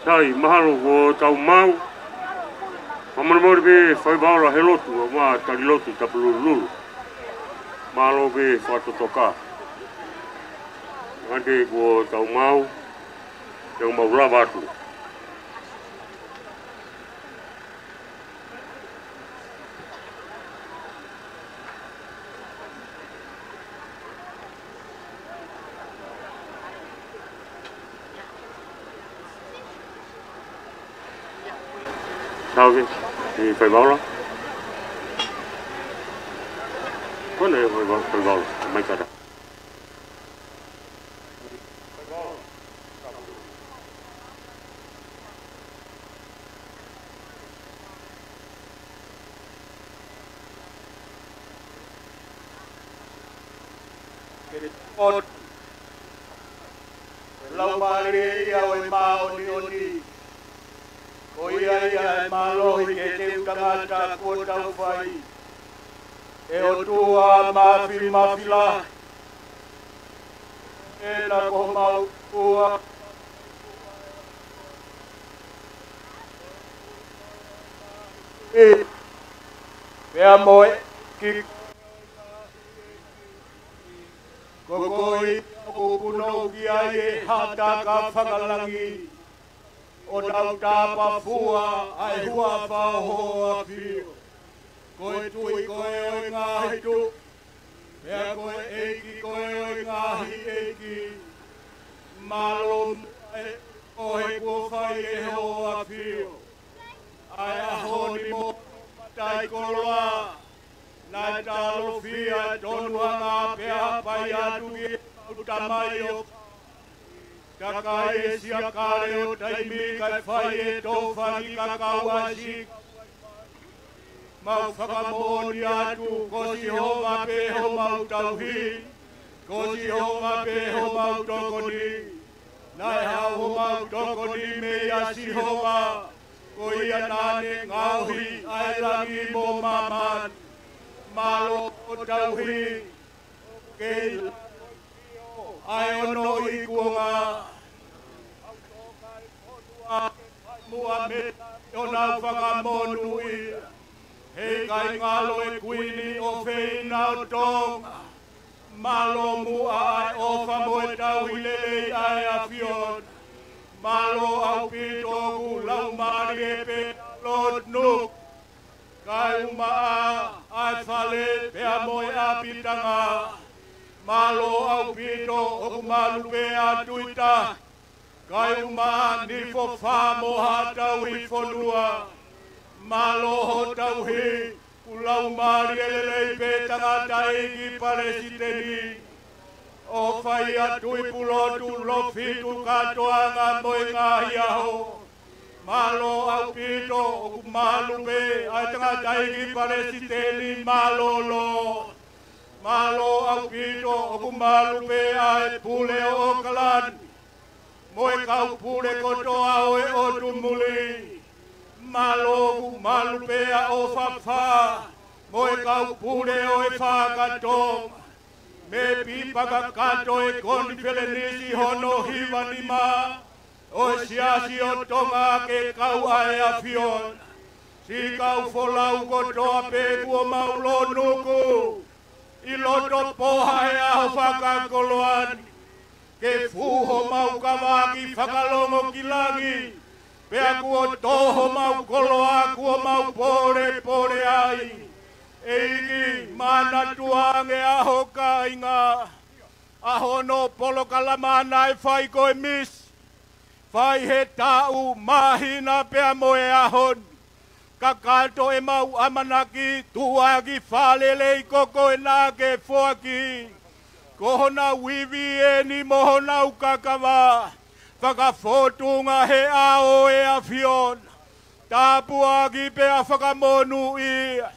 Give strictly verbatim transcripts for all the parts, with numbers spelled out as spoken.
Sai, mahalo kuo tau maau. Fakamolemole pē Faivaola he lotu, ʻa ma tali lotu Tapulululu. Mālō pē fakatotoka. Ngata kuo tau maau, te u mau lava atu. Tau ke, ʻe Faivaola. Ko ena ʻe Faiva-, Faivaola, mai kata. Ke ʻoatu. Laumālie ia ʻo e māʻoniʻoni. Ko ia ia ʻe mālohi ki he teu tangata kuo tau fai. ʻE ʻOtua Māfimafi lahi. ʻEna ko homau ʻOtua. ʻE, pea mo e ki-, ko koe ʻoku punou ki ai ʻa e hā taka fakalangi. ʻO nau tāpafua ʻa e huafa ʻo ho ʻAfio. Ko e Tuʻi koe ʻo e ngaahi tuʻi. Pea ko e ʻEiki koe ʻo e ngaahi ʻeiki. Mālō muʻa ʻEiki ʻo e kuo fai ʻe ho ʻAfio ʻa e ʻaho ni mo e matai koloa. Naʻe talofia ʻa e tonuhanga pea hapai atu ki heʻemau tamai ʻo takai e siakale ʻo taimi kae fai e tō faki kakau ʻa e siʻi. Mau fakamoʻoni atu ko Sihova pē homau tauhi, ko Sihova pē homau tokoni. Naʻe haʻu homau tokoni meia Sihova, ko ia naʻa ne ngaohi ʻa e langi mo māmani. Mālō hoʻo tauhi, kei ʻa e ono ikuonga. Muʻa mei he ʻo nau fakamonūʻia. He ʻikai ngalo e Kuini ʻofeina ʻo Tonga. Mālō muʻa ʻa e ʻofa mo e tauhi lelei ʻa e ʻAfiona. Mālō ʻaupito ʻoku laumālie pē ʻa Lord Nuku. Kae ʻumaʻā ʻa e fale pea mo e ʻapitanga. Mālō ʻaupito ʻoku malu pē ʻa Tuita. Kae ʻumaʻā Nifofā mo ha tauhi fonua. Mālō hoʻo tauhi, ʻoku laumālie lelei pē tangataʻeiki palesiteni. ʻO fai atu ʻi Pulotu, Lofitu, Katoanga mo e ngaahi ʻaho. Mālō ʻaupito ʻoku malu pē ʻa e tangataʻeiki palesiteni mālōlō. Mālō ʻaupito ʻoku malu pē ʻa e pule ʻo ʻOkalani. Mo e kau pule kotoa ʻo e ʻotu muli. Mālō ʻoku malu pē ʻa ʻOfafā. Mo e kau pule ʻo e Fakatonga. Mei Pipakakato e konifelenisi hono hiva nima ʻo e Siasi ʻo Tonga ke kau ʻa e ʻAfiona. Siʻi kau folau kotoa pē kuo mau lōnuku ʻi loto poha he ʻaho fakakoloa ni. Ke fū homau kavaki fakalongo ki langi. Pea kuo tō homau koloa kuo mau polepole ai. ʻEiki, manatua ange ʻa ho kāinga. ʻA hono polokalama naʻe fai ko e misi. Fai he taʻu, māhina pea mo e ʻaho ni. Kakato ʻemau ʻamanaki, tuʻuaki fālelei ko koe naʻa ke foaki. Ko honau ivi eni mo honau kakava. Fakafōtunga he ʻao ʻo e ʻAfiona. Tāpuaki pea fakamonūʻia.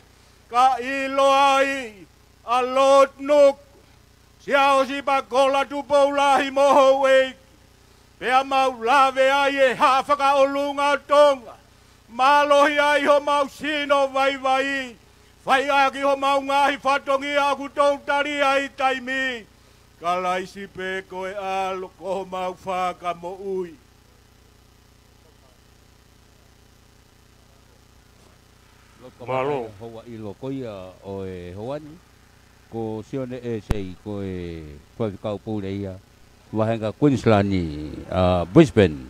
Ka ʻilo ai ʻa Lord Nuku, Siaosi Pakola Tupou Lahi mo houʻeiki. Pea mau lave ai e Haʻa Fakaʻolunga ʻo Tonga. Mālohi ai homau sino vaivai. Fai ʻaki homau ngaahi fatongia ʻoku tou tali ai taimi. Kalaisi pē ko e ʻAlo ko homau Fakamoʻui. Mālō. Houa ʻilo ko ia ʻo e houa ni, ko Sione ʻEsei, ko e faifekau pule ia, vahenga Queensland, ʻa Brisbane.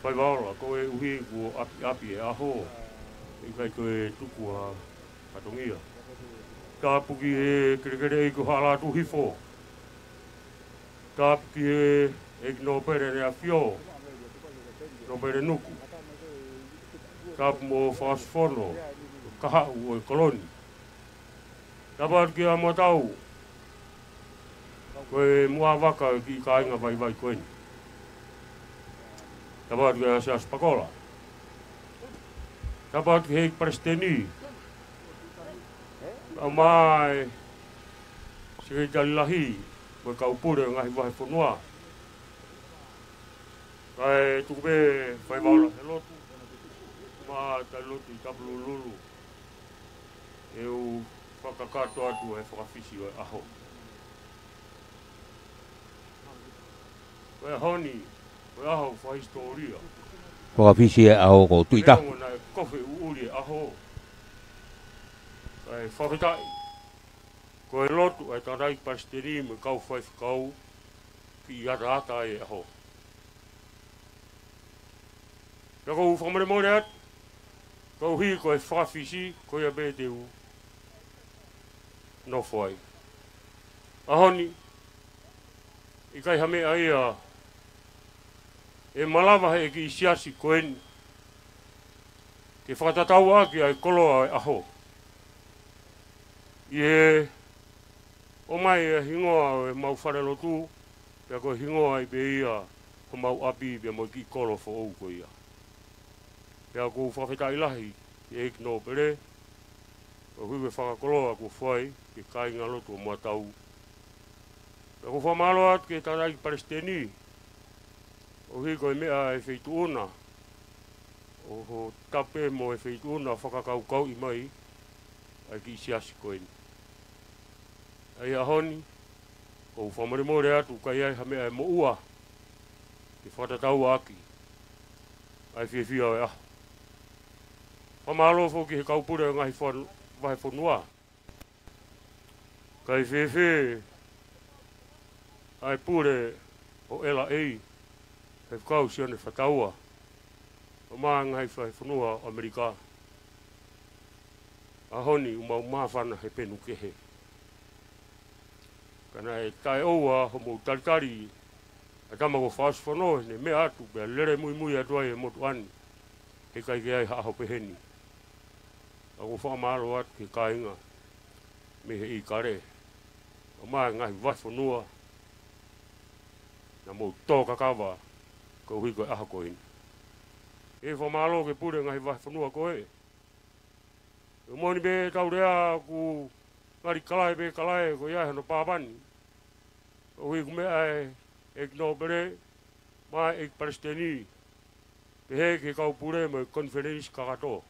Faiva ola, koeʻuhi kuo ʻapiʻapi e ʻaho, ʻikai toe tuku ha fatongia. Tapu ki he kelekele ʻeiki ko Haʻalātūhifo. Tapu ki he ʻEiki Nōpele ʻEne ʻAfio, Nōpele Nuku. Tapu mo Fakaʻosi Fono, Kahaʻu ʻo e Koloni. Tapu atu kia Muatau, ko e muʻa vaka ki he kāinga vaivai ko eni. Tapu atu kia Siaosi Pakola. Tapu atu ki he ʻEiki Palesiteni, ʻa mai Sekelitali Lahi, mo e kau pule ʻo e ngaahi vahefonua. Kae tuku pē faiva ola he lotu, mo e tali lotu ʻi Tapulululu, ʻe u fakakakato atu e fakafisi ʻo e ʻaho. Ko e ʻaho ni, ko e ʻaho fakahisitōlia. Fakafisi e ʻaho ko Tuʻi Tahi. Neongo naʻe kofe ʻuʻuli e ʻaho, kae fakafetaʻi, ko e lotu ʻa e tangataʻeiki Palesiteni mo e kau faifekau, kiʻi ataata ai e ʻaho. Pea ʻoku ou fakamolemole atu, koeʻuhi ko e fakafisi ko ia pē te u nofo ai. ʻAho ni, ʻikai ha meʻa ia ʻe malava he ʻeiki siasi ko eni ke fakatatau ʻaki ʻa e koloa ʻo e ʻaho. ʻI he ʻomai e hingoa ʻo e mau falelotu, pea ko e hingoa ai pē ia homau ʻapi pea mo e kiʻi kolo foʻou ko ia. Pea ʻoku ou fakafetaʻi lahi ki he ʻEiki Nōpele, koeʻuhi ko e fakakoloa kuo fai ki he kāingalotu ʻo Muatau. Pea ʻoku ou fakamālō atu ki he tangataʻeiki Palesiteni, koeʻuhi ko e meʻa ʻa e feituʻu na, ʻo hoʻo tapu mo e feituʻu na fakakaukauʻi mai ʻa e kiʻi siasi ko eni. ʻA ia ʻaho ni, ʻoku ou fakamolemole atu ʻoku ʻikai ha meʻa ʻe moʻua ke fakatatau ʻaki ʻa e fiefia ʻo e ʻaho. Fakamālō foki ki he kau pule ʻo e ngaahi fon-, vahefonua. Kae fēfē ʻa e pule ʻo ʻEla ʻEi, Faifekau Sione Fataua, ʻo e ngaahi vahefonua ʻo ʻAmelika. ʻAho ni ʻoku mau māfana he penu kehe. Ka naʻe taʻeʻoua hoʻomou talitali ʻa e tama ko Fakaʻosi Fono heʻene meʻa atu pea lele muimui atu ai e motuʻa ni, heʻikai ke ʻi ai ha ʻaho peheni. ʻOku ou fakamālō atu ki he kāinga mei he ʻIkale, ʻo e ngaahi vahefonua, naʻa mou tō kakava koeʻuhi ko e ʻaho ko eni. ʻE fakamālō ki he pule ngaahi vahefonua ko ē. ʻOku moʻoni pē ʻetau lea ʻoku ngali kalae pē kalae ko ia hono pāpani. ʻOku ʻi ai e meʻa ʻa e ʻEiki Nōpele mo e ʻEiki Palesiteni, pehē ki he kau pule mo e konifelenisi kakato.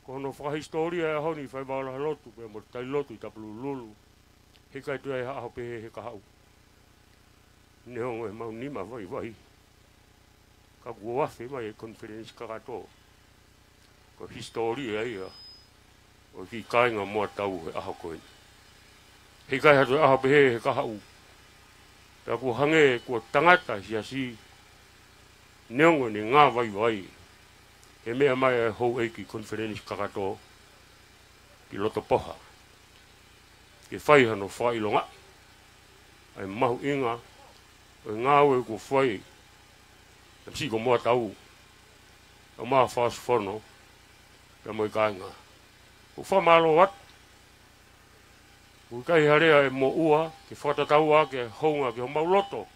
Ko hono fakahisitōlia e ʻaho ni faiva ola he lotu pea mo e tali lotu ʻi Tapulululu. Heʻikai toe ʻi ai ha ʻaho pehē he kahaʻu. Neongo ʻemau nima vaivai, ka kuo afe mai e konifelenisi kakato. Ko e hisitōlia ia ʻo e kiʻi kāinga Muatau he ʻaho ko eni. Heʻikai ha toe ʻaho pehē he kahaʻu. Pea kuo hangē kuo tangata e siasi, neongo ʻene ngā vaivai, he meʻa mai e houʻeiki konifelenisi kakato ki Lotopoha ke fai hano fakaʻilongaʻi ʻa e mahuʻinga ʻo e ngāue kuo fai ʻe he siʻi ko Muatau, ʻa Fakaʻosi Fono pea mo e kāinga. ʻOku ou fakamālō atu. ʻOku ʻikai ha lea ʻe moʻua ke fakatatau ʻaki e hounga ki homau loto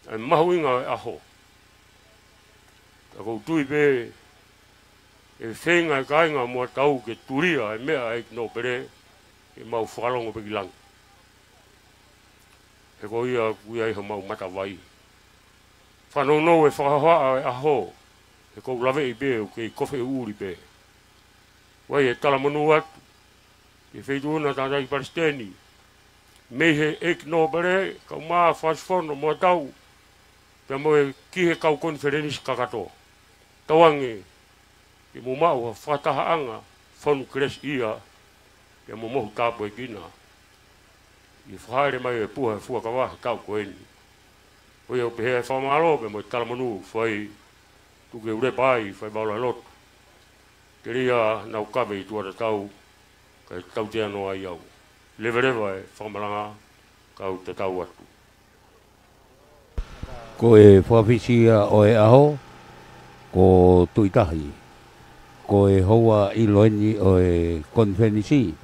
ʻa e mahuʻinga ʻo e ʻaho. Ka ʻoku ou tui pē ʻe feinga e kāinga Muatau ke tulia e meʻa ʻa e ʻEiki Nōpele, ke mau fakalongo pē ki langi. He ko ia ʻoku ʻi ai homau matavai. Fanongo e fakahohaʻa e ʻaho, he ʻoku ou laveʻi pē ʻoku kei kofe ʻuʻuli pē. ʻOku ʻi ai e talamonū atu ki he feituʻu na, tangataʻeiki palesiteni, mei he ʻEiki Nōpele, kau mai Fakaʻosi Fono, Muatau, pea mo e ki he kau konifelenisi kakato. Tauange ke mou maʻu ha fakatahaʻanga fonu kelesiʻia, pea mou mohu tāpuekina ʻi he fakahāʻele mai ʻo e puha ʻo e fuakava he taʻu ko eni. Ko ia ʻoku pehē ʻa e fakamālō pea mo e talamonū ʻoku fai, tuku ke u lepa ai, Faivaola he lotu. Telia naʻa ku kave ʻi tuʻa tatau, kae tautea noa ai au. Leveleva e fakamalanga, kau tatau atu. Ko e fakafisi ia ʻo e ʻaho, ko Tuʻitahi, ko e houa ʻilo eni ʻo e konifelenisi.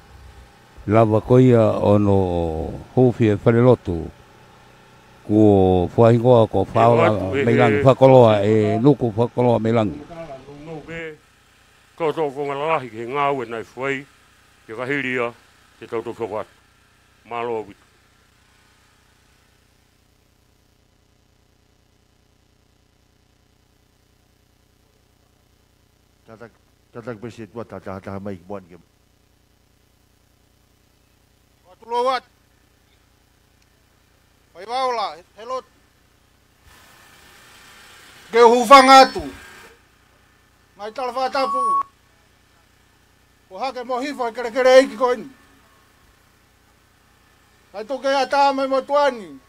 Lava ko ia ʻo hono huufi e falelotu, kuo fakahingoa ko Faola Meilangi, fakakoloa ʻe Nuku Fakakoloa Meilangi. Ko e toʻo konga lalahi ki he ngāue naʻe fai, pea ka hili ia, te tau toki hoko atu. Mālō ʻaupito. Tataki, tataki pē Setuata, taha taha mai ki muʻa ni ke. Atu lou atu. Faivaola he lotu. Ke u hūfanga atu. Ngaahi tala fakatapu. Ko hake mo hifo he kelekele ʻeiki ko eni. Kae tuku ke ʻatā mai mo tuani.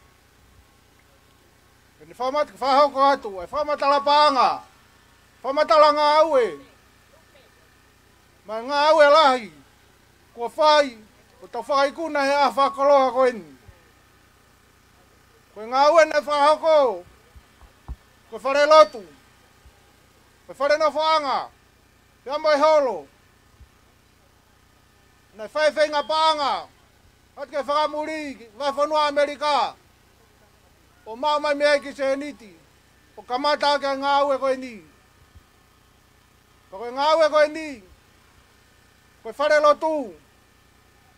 Ke ne fakamata-, fakahoko atu e fakamatala paʻanga, fakamatala ngāue, mo e ngāue lahi kuo fai, kuo tau fakaikuna he ʻaho fakakoloa ko eni. Ko e ngāue naʻe fakahoko, ko e falelotu, ko e fale nofoʻanga, pea mo e holo. Naʻe fai e feinga paʻanga atu ki he fakamuli ki he vahefonua ʻAmelika, ʻo maʻu mai mei ai e kiʻi sēniti, ʻo kamata ʻaki e ngāue ko eni. Pea ko e ngāue ko eni, ko e falelotu,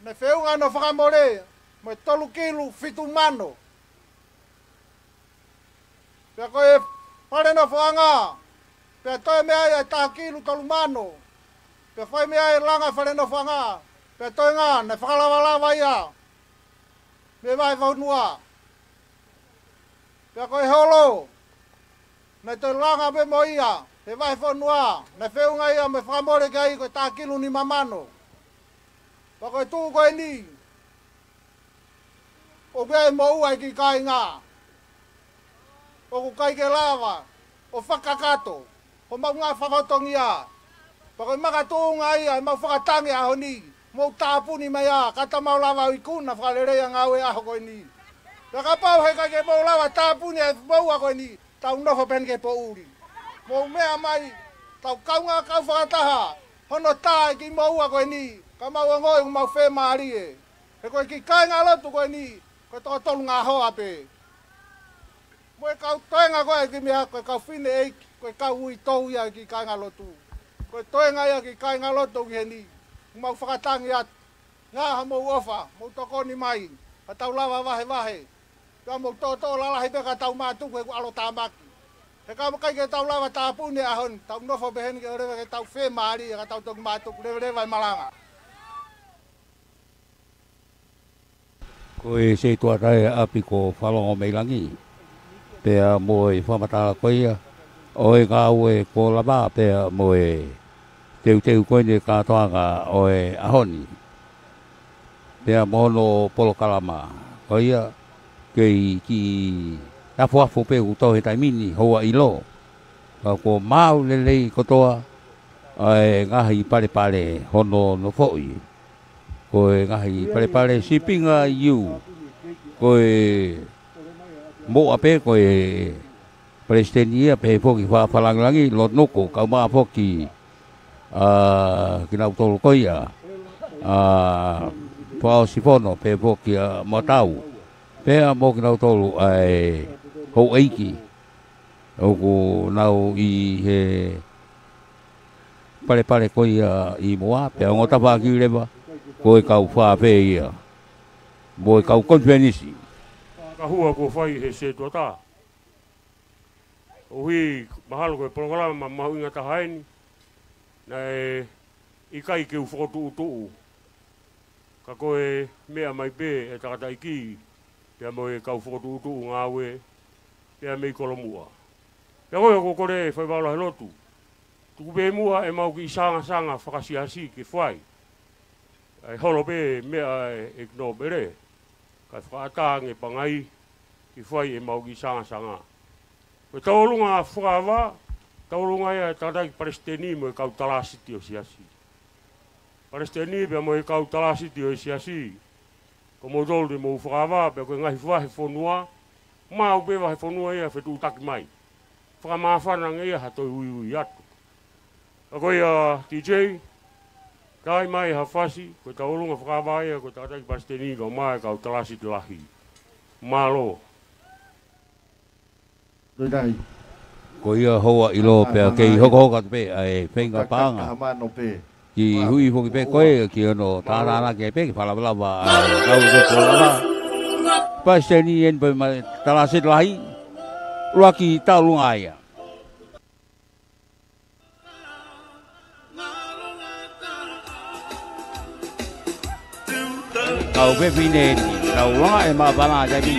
naʻe feʻunga hono fakamole mo e tolu kilu fitu mano. Pea ko e fale nofoʻanga, pea toe mei ai e taha kilu tolu mano. Pea fai mei ai e langa fale nofoʻanga, pea toe ngā naʻe fakalavalava ia mei he vahefonua. Pea ko e holo, naʻe toe langa pē mo ia he vahefonua, naʻe feʻunga ia mo e fakamole ki ai ko e taha kilu nima mano. Pea ko e tuʻu ko eni, ʻoku ʻi ai e moʻua e kiʻi kāinga ʻoku ʻikai ke lava ʻo fakakakato homau ngaahi fatongia. Pea ko e makatuʻunga ia ʻemau fakatangi he ʻaho ni, mou tāpuni mai ā, ka ta mau lava ʻo ikuna fakalelei ʻa e ngāue ʻaho ko eni. Pea kapau he ʻikai ke mou lava tāpuni e moʻua ko eni, tau nofo pē heni ki he poʻuli. Mou meʻa mai, tau kaungā kau fakataha hono tā e kiʻi moʻua ko eni, ka mau ongoʻi ʻoku mau fiemālie. He ko e kiʻi kāingalotu ko eni, ko e toko tolu ngaahi hoa pē. Mo e kau toenga ko ē ki he meʻa, ko e kau fineʻeiki, ko e kau uitou ia e kiʻi kāingalotu. Ko e toenga ia e kiʻi kāingalotu ki heni. Mau fakatangi atu. Ngaahi homou ʻofa, mou tokoni mai, ka tau lava vahevahe. Ka mou toʻotoʻo lalahi pē ka tau mātuku he ʻoku ʻalotāmaki. He ka ʻikai ke tau lava tāpuni he ʻaho ni, tau nofo pē heni ke ʻoleva ke tau fiemālie, ka tau toki mātuku, leveleva e malanga. Ko e Setuata ʻa e ʻapi ko Falongo Meilangi, pea mo e fakamatala ko ia ʻo e ngāue kuo lava, pea mo e teuteu ko eni e kātoanga ʻo e ʻaho ni, pea mo hono polokalama ko ia, kei kiʻi afuafu pē ʻoku tō he taimi ni, houa ʻilo. Ka kuo maʻu lelei kotoa ʻa e ngaahi palepale hono nofoʻi. Ko e ngaahi palepale sīpinga iu. Ko e moʻua pē ko e palesiteni ia, pehē foki Faʻa Falangilangi, Lord Nuku, kaeʻumaʻā foki ʻa kinautolu ko ia, ʻa Faʻa ʻOsifono, pehē foki ʻa Matau, pea mo kinautolu ʻa e houʻeiki ʻoku nau ʻi he palepale ko ia ʻi muʻa, pea ongo tafaʻaki leva ko e kau fafē ia mo e kau konifelenisi. Ka hua kuo fai he Setuata. ʻOku mahalo ko e polokalama mahuʻinga taha eni, naʻe ʻikai ke u fokotuʻutuʻu. Ka ko e meʻa mai pē e tangataʻeiki, pea mo e kau fokotuʻutuʻu ngāue, pea mei Kolomuʻa. Pea ko ia ʻoku ou kole Faivaola he lotu, Tuku pē muʻa ʻemau kiʻi sangasanga fakasiasi ke fai. ʻAi holo pē meʻa ʻe ʻEkinōpele. Kae fakaʻatā ange Pangai ke fai ʻemau kiʻi sangasanga. Ko e tauʻolunga fakavā, tauʻolunga ia ʻa e tangataʻeiki palesiteni mo e kau talāsiti ʻo e siasi. Palesiteni pea mo e kau talāsiti ʻo e siasi. Ko moutolu te mou fakavā, pea ko e ngaahi vahefonua, maʻu pē vahefonua ia fetuʻutaki mai. Fakamāfana ange ia ha toe uiui atu. Ka ko ia, DJ, kai mai ha fasi, ko e tauʻolunga fakavā ia, ko e tangataʻeiki palesiteni kae ʻumaʻā e kau talāsiti lahi. Mālō. Ko ia houa ʻilo pea kei hokohoko atu pē ʻa e feinga paʻanga ki he hui foki pē ko ē ki hono tānaki pē ke fakalavalava ʻa e kau ʻi he koloa. Palesiteni eni pea mo e talāsiti lahi, ʻuluaki tauʻolunga ia. Kau fefine ni, tauʻolunga ʻe māfana ʻa e taimi.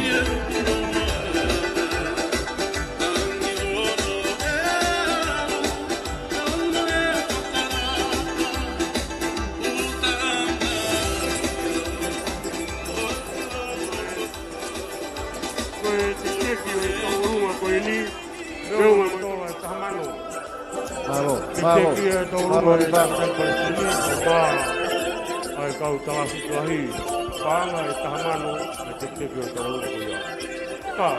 Ko e tekiteki ʻo e tauʻolunga ko eni, meʻa ʻe taha mano. Mālō, mālō. Tekiteki ʻo e tauʻolunga ʻe taha mano. Ai kau talāsiti lahi. Paʻanga ʻe taha mano, ʻa e tekiteki ʻo e tauʻolunga ko ia. Ka.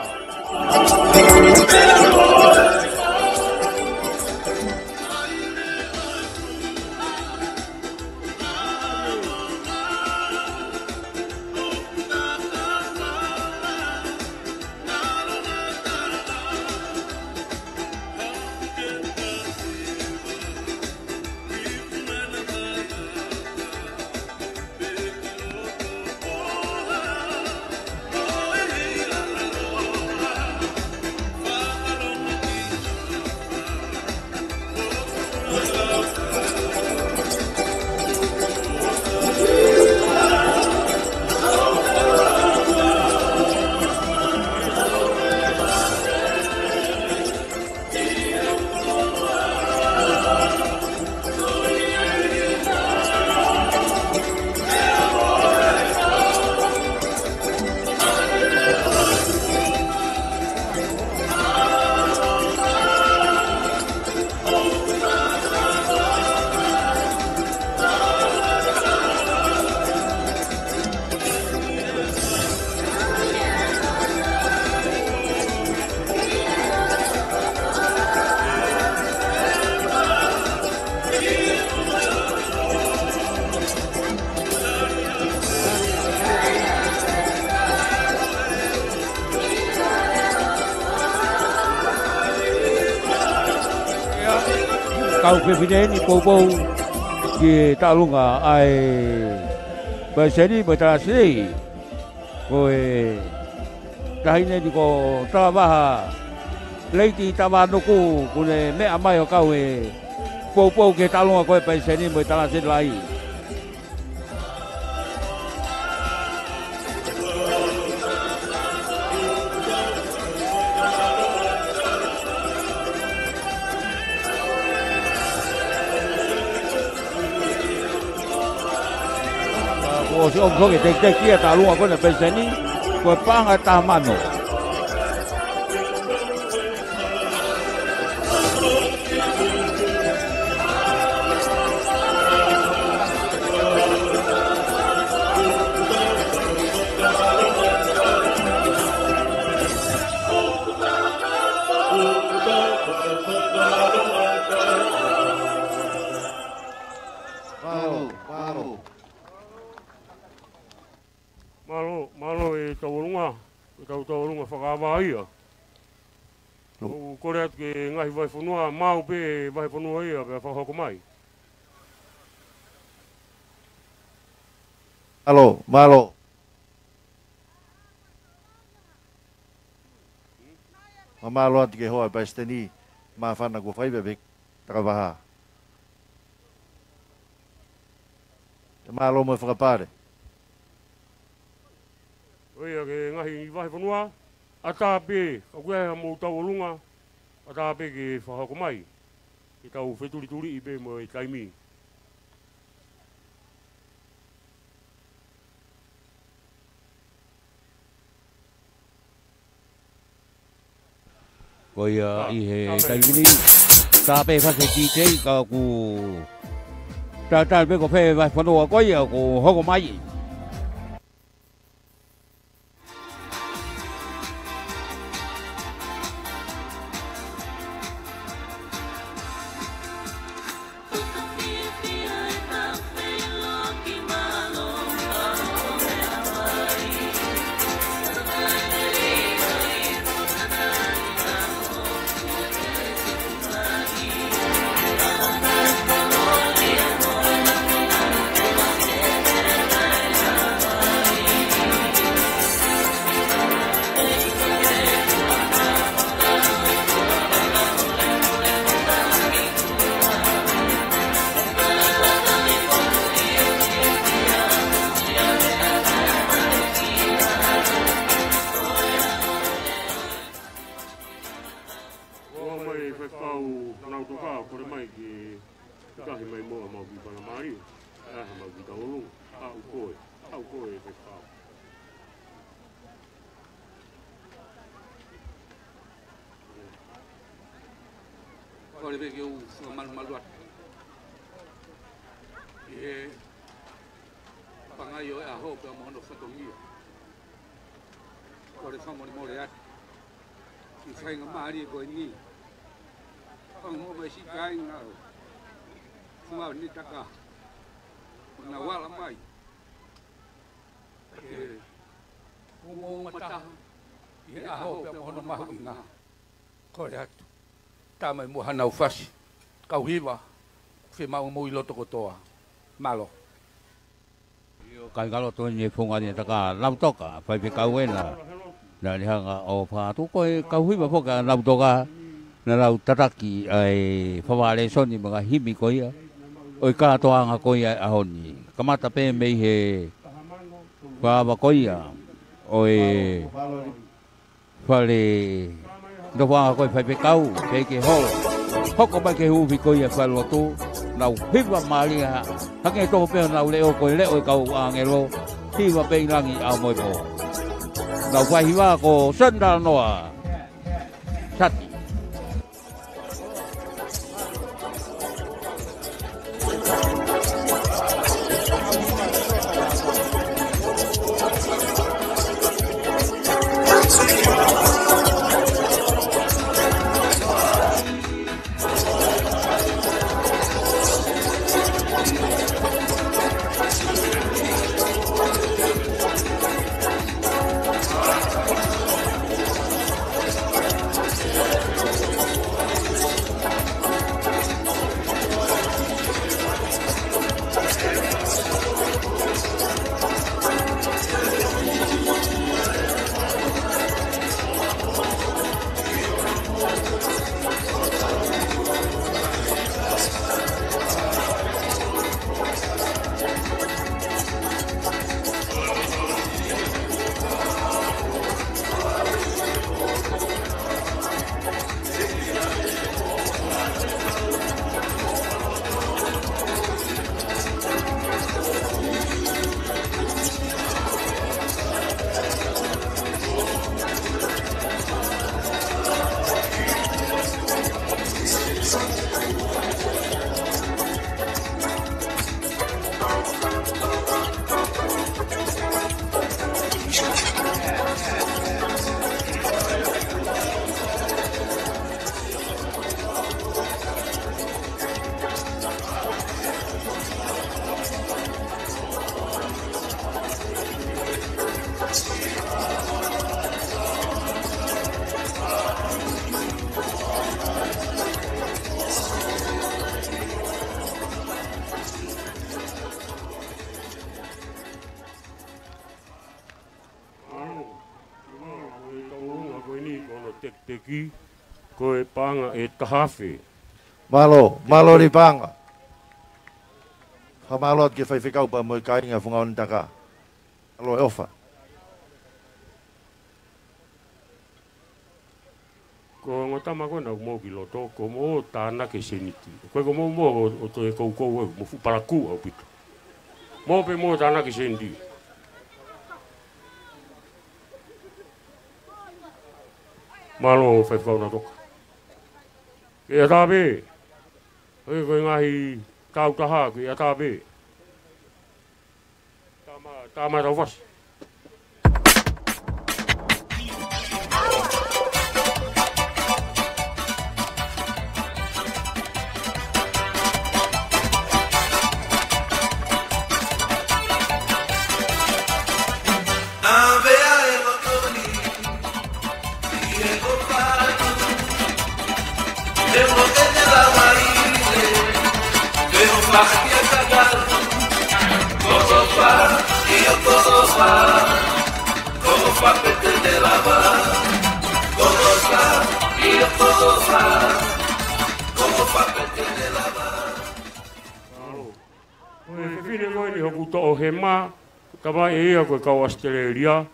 Kau fefine ni poupou ki he tauʻolunga ʻa e palesiteni mo e talāsiti. Ko e taʻahine ni ko Talavaha Leiti Tavanuku, kuo ne meʻa mai ʻo kau he poupou ki he tauʻolunga ko e palesiteni mo e talāsiti lahi. Kuo ʻosi ʻomi foki e tekiteki ʻa e tauʻolunga ko ena palesiteni, ko e paʻanga ʻe taha mano. Mālō, mālō. Mālō, mālō e tauʻolunga, e tau tauʻolunga fakavā ia. ʻOku kole atu ki he ngaahi vahefonua, maʻu pē vahefonua ia, pea fakahoko mai. Mālō, mālō. Mālō atu ki he hoa ʻo e palesiteni, māfana kuo fai pē pē takavaha. Mālō mo e fakapale. ʻOiauē, ki he ngaahi vahefonua, ʻatā pē, ka ʻoku ʻi ai haʻamou tauʻolunga, ʻatā pē ke fakahoko mai. Ke tau fetulituliʻi pē mo e taimi. Ko ia ʻi he taimi ni, tā pē fasi D J ka ʻoku tatali pē ko fē vahefonua ko ia ʻoku hoko mai. ʻOmai e faifekau Nautoka, kole mai ke takahi mai muʻa maʻa e kiʻi faingamālie, ʻa e hā maʻa e kiʻi tauʻolunga, ʻa ʻoku ʻoku ʻoku ʻoku faifekau. Kole pē ke u fakamalumalu atu ʻi he pangai ʻo e ʻaho pea mo hono fatongia. Kole fakamolemole atu ki he faingamālie ko eni. Fakamolemole mai siʻi kāinga ʻo Funga ʻo Nitaka ʻo nau ala mai ke umauma taha ʻi he ʻaho pea mo hono mahuʻinga. Kole atu, tā mai muʻa hanau fasi. Kau hiva, fiemaʻu mo e loto kotoa. Mālō. ʻIo, kāingalotu eni e Funga ʻo Nitaka, Nautoka, faifekau ena. Naʻa ne hanga ʻo fatu ko e kau hiva foki ʻa Nautoka, naʻa nau tataki ʻa e favaʻa lēsoni mo e ngaahi himi ko ia ʻo e kātoanga ko ia ʻo e ʻaho ni. Kamata pē mei he fāva ko ia ʻo e fale nofoʻanga ko e faifekau, pea ke holo. Hoko mai ki he huufi ko ia e falelotu, nau hiva mālie, hangē tofu pē honau leʻo ko e leʻo e kau ʻāngelo, hiva pē ʻi langi ʻaho mo e pō. Nau fai hiva ko Sandra Noa Sati. Mālō, mālō e tauʻolunga ko eni ko hono tekiteki, ko e paʻanga ʻe taha afe. Mālō, mālō Liʻi Paʻanga. Fakamālō atu ki he faifekau pea mo e kāinga Funga ʻo Nitaka. Mālō e ʻofa. Ko e ongo tama ko ena ʻoku mou ki loto, ko mou tānaki e sēniti. Ko e ko mou mo o, ʻo toe koukou ē, mou fuʻu palakū ʻaupito. Mou pē mou tānaki e sēniti. Mālō, faifekau Natoka. Ke ʻatā pē. Ko e, ko e ngaahi tau taha, ke ʻatā pē. Tama, tama tau fasi. Ko e fefine ko eni ʻoku toʻo hema, tamai ʻe ia ko e kau ʻAositelēlia,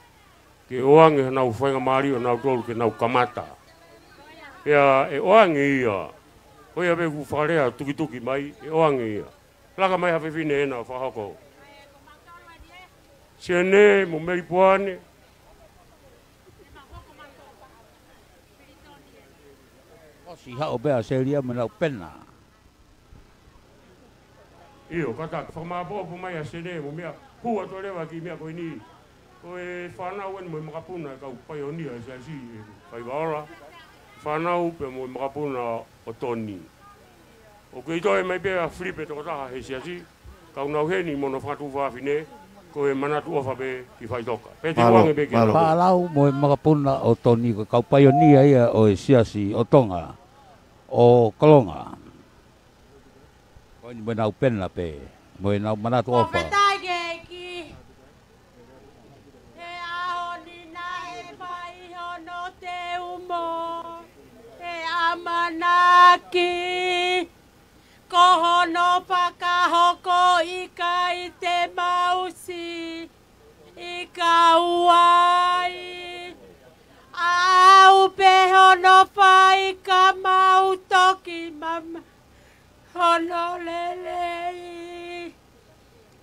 ke ʻoange honau faingamālie ʻonautolu ke nau kamata. Pea ʻe ʻoange ia, ko ia pē ʻoku fakalea tukituki mai, ʻe ʻoange ia. Laka mai ha fefine ena ʻo fakahoko. Sione mo Melipoane. ʻOsi haʻu pē ʻa Selia mo ʻenau pena. ʻIo, kātaki, fakamāʻopoʻopo mai ʻa Sione mo meʻa, hū atu leva ki he meʻa ko eni. Ko e fānau eni mo e makapuna e kau paionia ʻa e siasi, ʻe Faivaola. Fānau pē mo e makapuna ʻo Toni. ʻOku kei toe mai pē ʻa Filipe tokotaha he siasi, ka ʻoku nau ʻi heni mo hono fanga tuofāfine, ko e manatu ʻofa pē ki faʻitoka. Pea te u ʻoange pē ki he Mālō. Fānau mo e makapuna ʻo Toni ko e kau paionia ia ʻo e siasi ʻo Tonga, ʻo Kolonga. Ko eni mo ʻenau pena pē, mo ʻenau manatu ʻofa. Fakafetaʻi ki he ʻEiki. He ʻaho ni naʻe fai hono teu mo e ʻamanaki. Ko hono fakahoko ʻikai te mau siʻi kau ai. ʻAu pē hono fai ka mau toki mamaʻo hono lelei.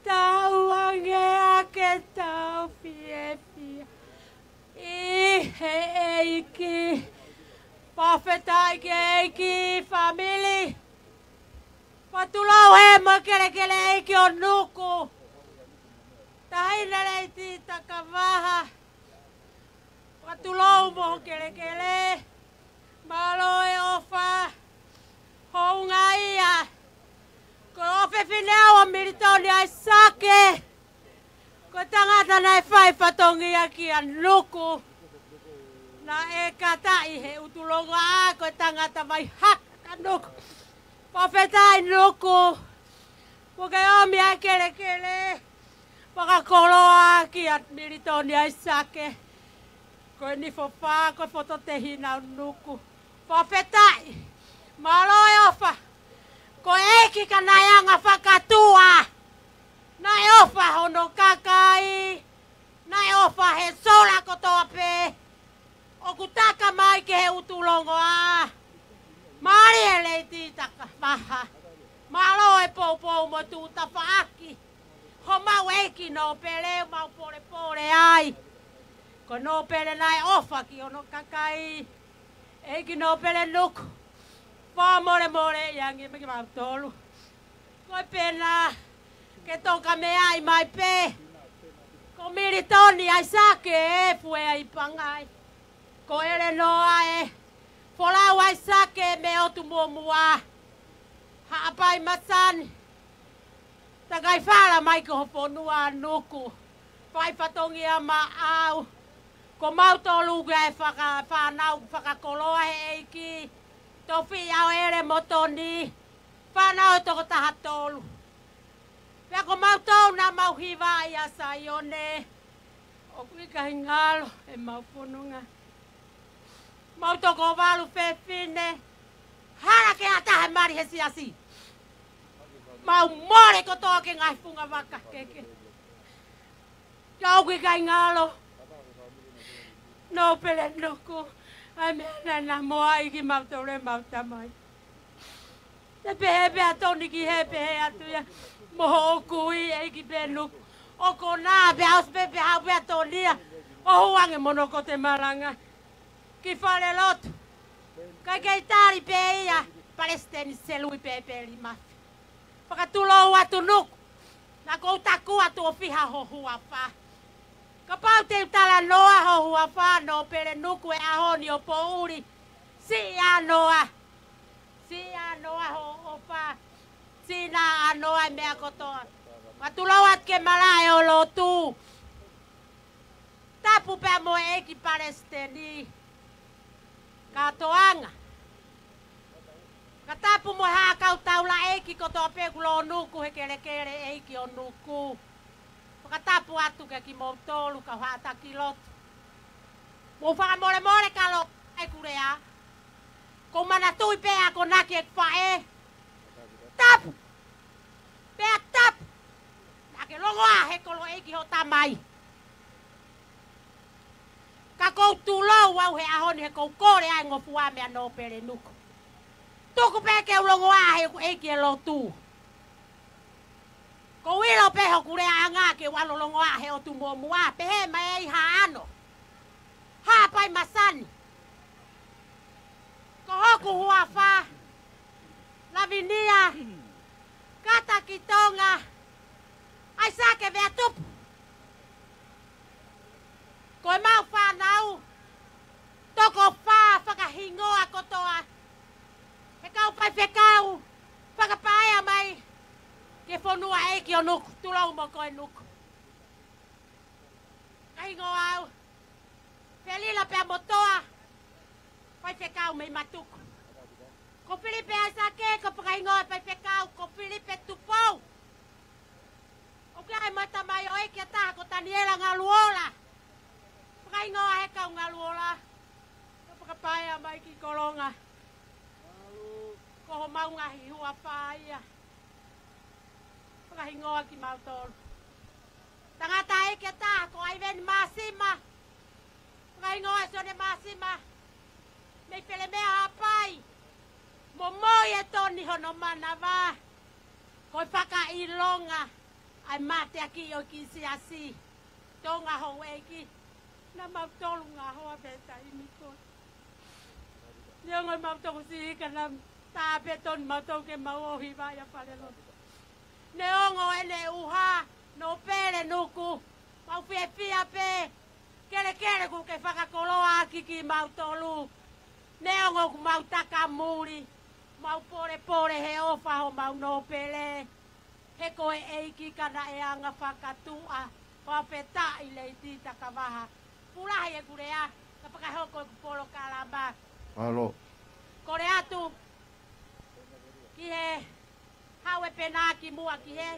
Tauange ʻa ʻetau fiefia ʻi he ʻEiki. Fakafetaʻi ki he ʻEiki, fāmili. Fakatulou he mo e kelekele ʻEiki ʻo Nuku. Taʻahine Leiti Takavaha. Fakatulou mo ho kelekele. Mālō e ʻofa. Hounga ia. Ko e ʻofefine au ʻo Militoni ʻAisake. Ko e tangata naʻe fai fatongia kia Nuku. Naʻe kata ʻi he ʻUtulongoaʻa, ko e tangata vai haka kia Nuku. Fakafetaʻi Nuku. Kuo ke ʻomi ʻa e kelekele fakakoloa kia Militoni ʻAisake. Ko e nifo fā, ko e fototehina ʻo Nuku. Fakafetaʻi. Mālō e ʻofa. Ko e ʻEiki ka naʻe anga fakatua. Naʻe ʻofa hono kakai. Naʻe ʻofa he sola kotoa pē ʻoku taka mai ki he ʻUtulongoaʻa. Mālie Leiti Takavaha. Mālō e poupou mo e tuʻu tafaʻaki. Homau ʻEiki nōpele, mau polepole ai. Ko e nōpele naʻe ʻofa ki hono kakai. ʻEiki nōpele Nuku. Fakamolemole ʻi he ʻEiki maʻa kimautolu. Ko e pena, ke toka meʻa mai pē. Ko Militoni ʻAisake ē, Fueaipangai. Ko ʻElenoa ē, Folau ʻAisake mei ʻOtu Muʻomuʻa. Haʻapai Masani. Takai fala mai ki ho fonua Nuku. Fai fatongia maʻau. Ko mautolu ʻoku ʻi ai e faka-, fānau fakakoloa he ʻEiki. Tofiʻa ʻo ʻEle mo Toni. Fānau ʻe toko taha tolu. Pea ko mautolu naʻa mau hiva ʻia Saione. ʻOku ʻikai ngalo ʻemau fononga. Mau toko valu fefine. Hala ke ʻatā he mali he siasi. Mau mole kotoa ki he ngaahi funga vaka kehekehe. Ka ʻoku ʻikai ngalo. Nōpele Nuku. ʻA e meʻa naʻe namoaʻi kimautolu ʻe heʻemau tamai. Te pehē pē ʻa Toni ki hē, pehē atu ia mo hoʻo kui, ʻEiki Penuku. ʻO konā pē ʻosi pē pea haʻu pē ʻa Toni ia ʻo hū ange mo hono kote malanga ki falelotu. Kae kei tali pē ia, Palesiteni Selui Pēpeli Mafi. Fakatulou atu Nuku, naʻa ku ou taku atu ʻo fiha ho huafa. Kapau te u talanoa ho huafa, Nōpele Nuku, he ʻaho ni ʻo poʻuli, siʻi ʻānoa. Siʻi ʻānoa hoʻo ʻofa. Siʻi naʻa ʻānoa e meʻa kotoa. Fakatulou atu ke malaʻe ʻo lotu. Tapu pea mo e ʻEiki Palesiteni. Kātoanga. Ka tapu mo e haʻa kau taulaʻeiki kotoa pē ʻoku lōnuku he kelekele ʻeiki ʻo Nuku. Fakatapu atu kia kimoutolu kau haʻa taki lotu. Mou fakamolemole ka lo e kulea. Ko u manatuʻi pē akonaki ʻeku faʻē. Tapu. Pea tapu. Naʻa ke longoaʻa he koloʻeiki ho tamai. Ka ʻoku ou tulou au he ʻaho ni he ʻoku ou kole ʻa e ngofua meia Nōpele Nuku. Tuku pē ke u longoaʻa he ʻoku ʻeiki e lotu. ʻOku ou ʻilo pē hoku leaʻanga ke u ʻalu ʻo longoaʻa he ʻotu muʻomuʻa, pehē mai ʻe Haʻano. Haʻapai Masani. Ko hoku huafa, Lavinia Katakitonga ʻAisake Veatupu. Ko ʻemau fānau toko fā fakahingoa kotoa he kau faifekau fakapaea mai ki he fonuaʻeiki ʻo Nuku, tulou mo koe Nuku. Ka hingoa au, Felila pea mo Toa, faifekau mei Matuku. Ko Filipe ʻAisake, ko e fakahingoa e faifekau, ko Filipe Tupou. ʻOku ʻi ai mo e tamaioʻeiki ʻe taha ko Taniela Ngaluola. Fakahingoa he kau Ngaluola. Ko e fakapaea mai ki Kolonga. Ko homau ngaahi huafa ia. Fakahingoa kimautolu. Tangataʻeiki ʻe taha ko ʻAiveni Māsima. Fakahingoa ʻe Sione Māsima. Mei Pelemea Haʻapai. Momoi ʻe Toni hono manava. Ko e fakaʻilonga ʻa e mateakiʻi ʻo e kiʻi siasi. Tonga houʻeiki. Naʻa mautolu ngaohi pē taimi ko ē. Neongo ʻemau tokosiʻi ka naʻa tā pē Toni mautolu ke mau ʻohake ʻi falelotu. Neongo ʻene ʻuha, Nōpele Nuku, mau fiefia pē, kelekele kuo ke fakakoloaʻaki kimautolu. Neongo ʻoku mau takamuli, mau polepole he ʻofa homau Nōpele. He ko e ʻEiki ka naʻe anga fakatuʻa, fakafetaʻi Leiti Takavaha. Pulahi ʻeku lea, ka fakahoko ʻeku polokalama. Mālō. Kole atu ki he haʻu e pena ki muʻa ki he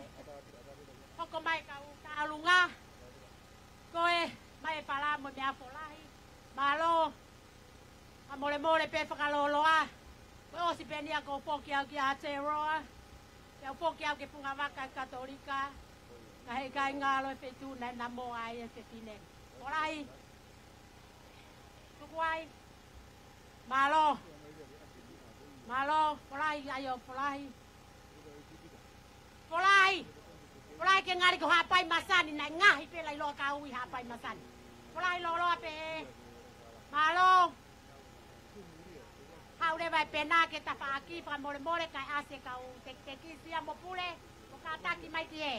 hoko mai kau tālunga. Ko e mai e palamo mea folahi. Mālō. Fakamolemole pē fakalōloa. Ko e ʻosi pē eni ia kuo u foki au ki Aotearoa. Pea u foki au ki he fungavaka Katolika. Ka heʻikai ngalo e feituʻu naʻe namoaʻi ai e fefine. Folahi. Tuku ai. Mālō. Mālō. Folahi, ʻai ʻo folahi. Folahi. Folahi ke ngali ko Haʻapai Masani, naʻe ngaohi pē laʻi loa ka ui Haʻapai Masani. Folahi lōloa pē. Mālō. Haʻu leva e pena ke tafaʻaki, fakamolemole kae ʻasi e kau tekiteki, Sia mo Pule, mo kātaki mai ki hē.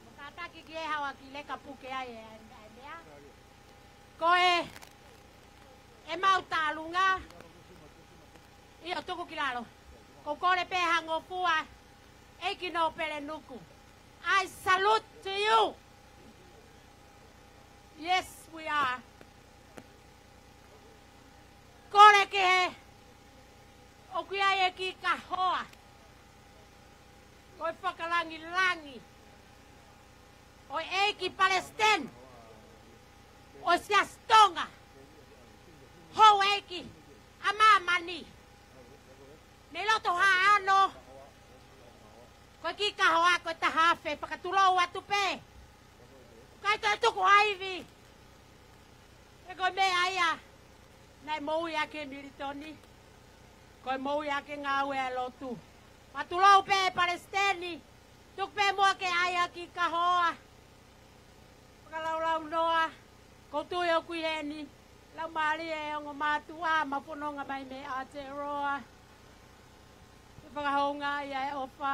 Mo kātaki ki hē, haʻu ʻaki leka puke ai e, e, e meʻa. Ko e, ʻemau tālunga, ʻio tuku ki lalo. Ko u kole pē ha ngofua, ʻEiki Nōpele Nuku. I salute to you. Yes, we are. Kole ki hē, ʻoku ʻi ai e kiʻi kahoa. Ko e fakalangilangi ʻo e ʻEiki Palesiteni ʻo e Siasi Tonga, Houʻeiki ʻa Māmani, mei loto Haʻano. Ko e kiʻi kahoa ko e taha afe, fakatulou atu pē. ʻIkai toe tuku ha ivi. He ko e meʻa ia Naʻe moʻui ʻaki ʻe Militoni, ko e moʻui ʻaki e ngāue ʻa e lotu. Pea tulou pē ʻe Palesiteni, tuku pē muʻa ke ʻai ʻaki e kahoa. Fakalaulaunoa, ʻoku ou tui ʻoku ʻi heni, laumālie ʻo e ongo mātuʻa, ʻoku mau fononga mai mei Aotearoa. Ke fakahoungaʻi ʻa e ʻofa.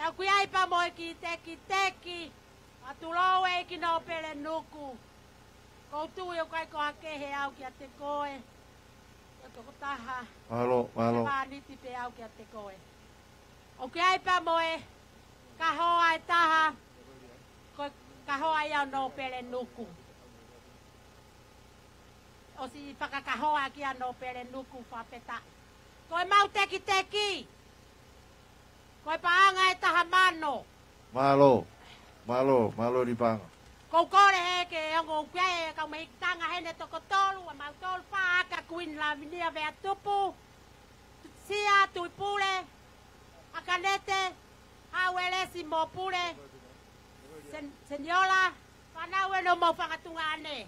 ʻOku ʻi ai pea mo e kiʻi tekiteki, ʻa Tulou ʻEiki Nōpele Nuku. ʻOku ou tui ʻoku ʻikai ko ha kehe au kiate koe. Ko e tokotaha. Mālō, mālō. Ko e vāniti pē au kiate koe. ʻOku ʻi ai pea mo e kahoa ʻe taha, ko e kahoa ia ʻo Nōpele Nuku. ʻOsi fakakahoa ʻaki ʻa Nōpele Nuku fakafetaʻi. Ko ʻemau tekiteki, ko e paʻanga ʻe taha mano. Mālō, mālō, mālō Lipaʻanga. ʻOku ou kole he ko e ongo ʻoku ʻi ai e kau mehikitanga heni ʻe toko tolu, ʻa mautolu fā aka, Kuini Lavinia Veatupu, Sia Tuʻipule ʻAkanete, Hauelesi Mōpule, Sen-, Seniola, fānau ʻeni ʻo homau fanga tuongaʻane.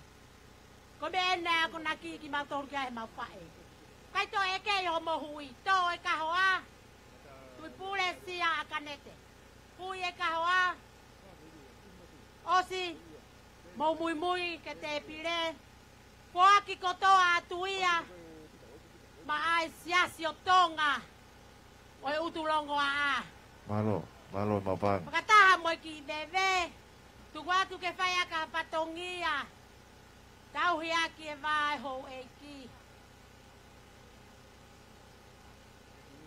Ko e meʻa ʻeni naʻe akonaki kimautolu ki ai ʻe heʻemau faʻē. ʻIkai toe ʻeke ʻi hoʻomou hui, tō e kahoa, Tuʻipule Sia ʻAkanete. Hui e kahoa, ʻosi, mou muimui ki he tēpile, foaki kotoa atu ia maʻa e Siasi ʻo Tonga ʻo e ʻUtulongoaʻa. Mālō, mālō Mapaʻanga. Fakataha mo e kiʻi veve, tuku atu ke fai ʻaki ha fatongia, tauhi ʻaki e vā ʻa e houʻeiki.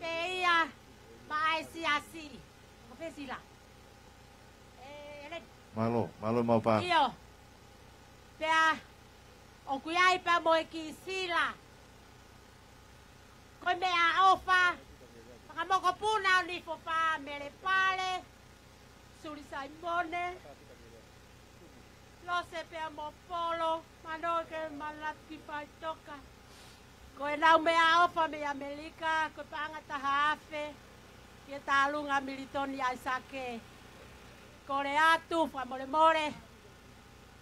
Pē ia maʻa e Siasi. Ko fē Sila? ʻE, ʻEleni. Mālō, mālō Mapaʻanga. ʻIo. Pea ʻoku ʻi ai pea mo e kiʻi Sila. Ko e meʻaʻofa, fakamokopuna ʻo Nifo Fā, Mele Pale, Suli Saimone, Lose pea mo Polo, Manoke, Malaki, Faitoka. Ko ʻenau meʻaʻofa mei ʻAmelika, ko e paʻanga taha afe, ki he tālunga Militoni ʻAisake. Kole atu, fakamolemole.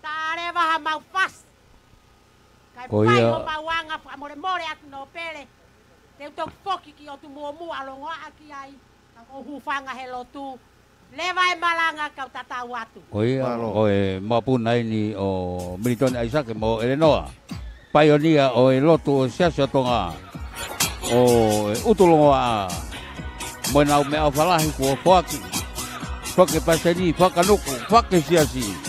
Taʻa leva haʻamau fasi. Kae fai homau anga, fakamolemole atu Nōpele. Te u toki foki ki ʻOtu Muʻomuʻa ʻo longoaʻa ki ai. Ka ʻoku ou hūfanga he lotu. Leva e malanga kau tatau atu. Ko ia, mālō. Ko e mokopuna ʻeni ʻo Militoni ʻAisake mo ʻElenoa. Paionia ʻo e lotu ʻo e Siasi ʻo Tonga. ʻO e ʻUtulongoaʻa. Mo ʻenau meʻaʻofa lahi kuo foaki. Foaki Palesiteni, foaki Nuku, foaki Siasi.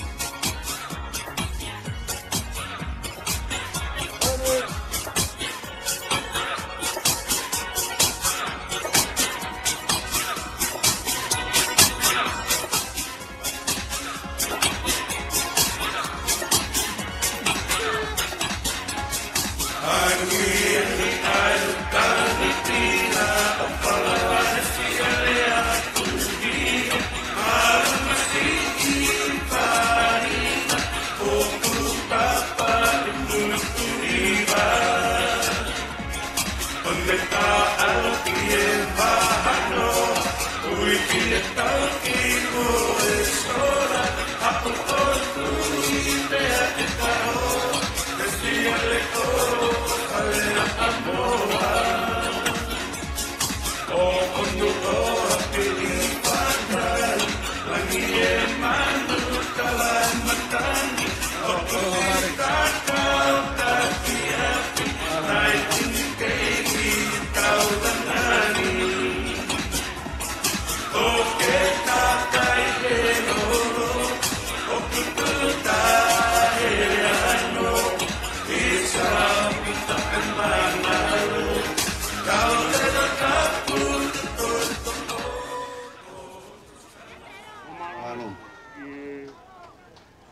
Mālō.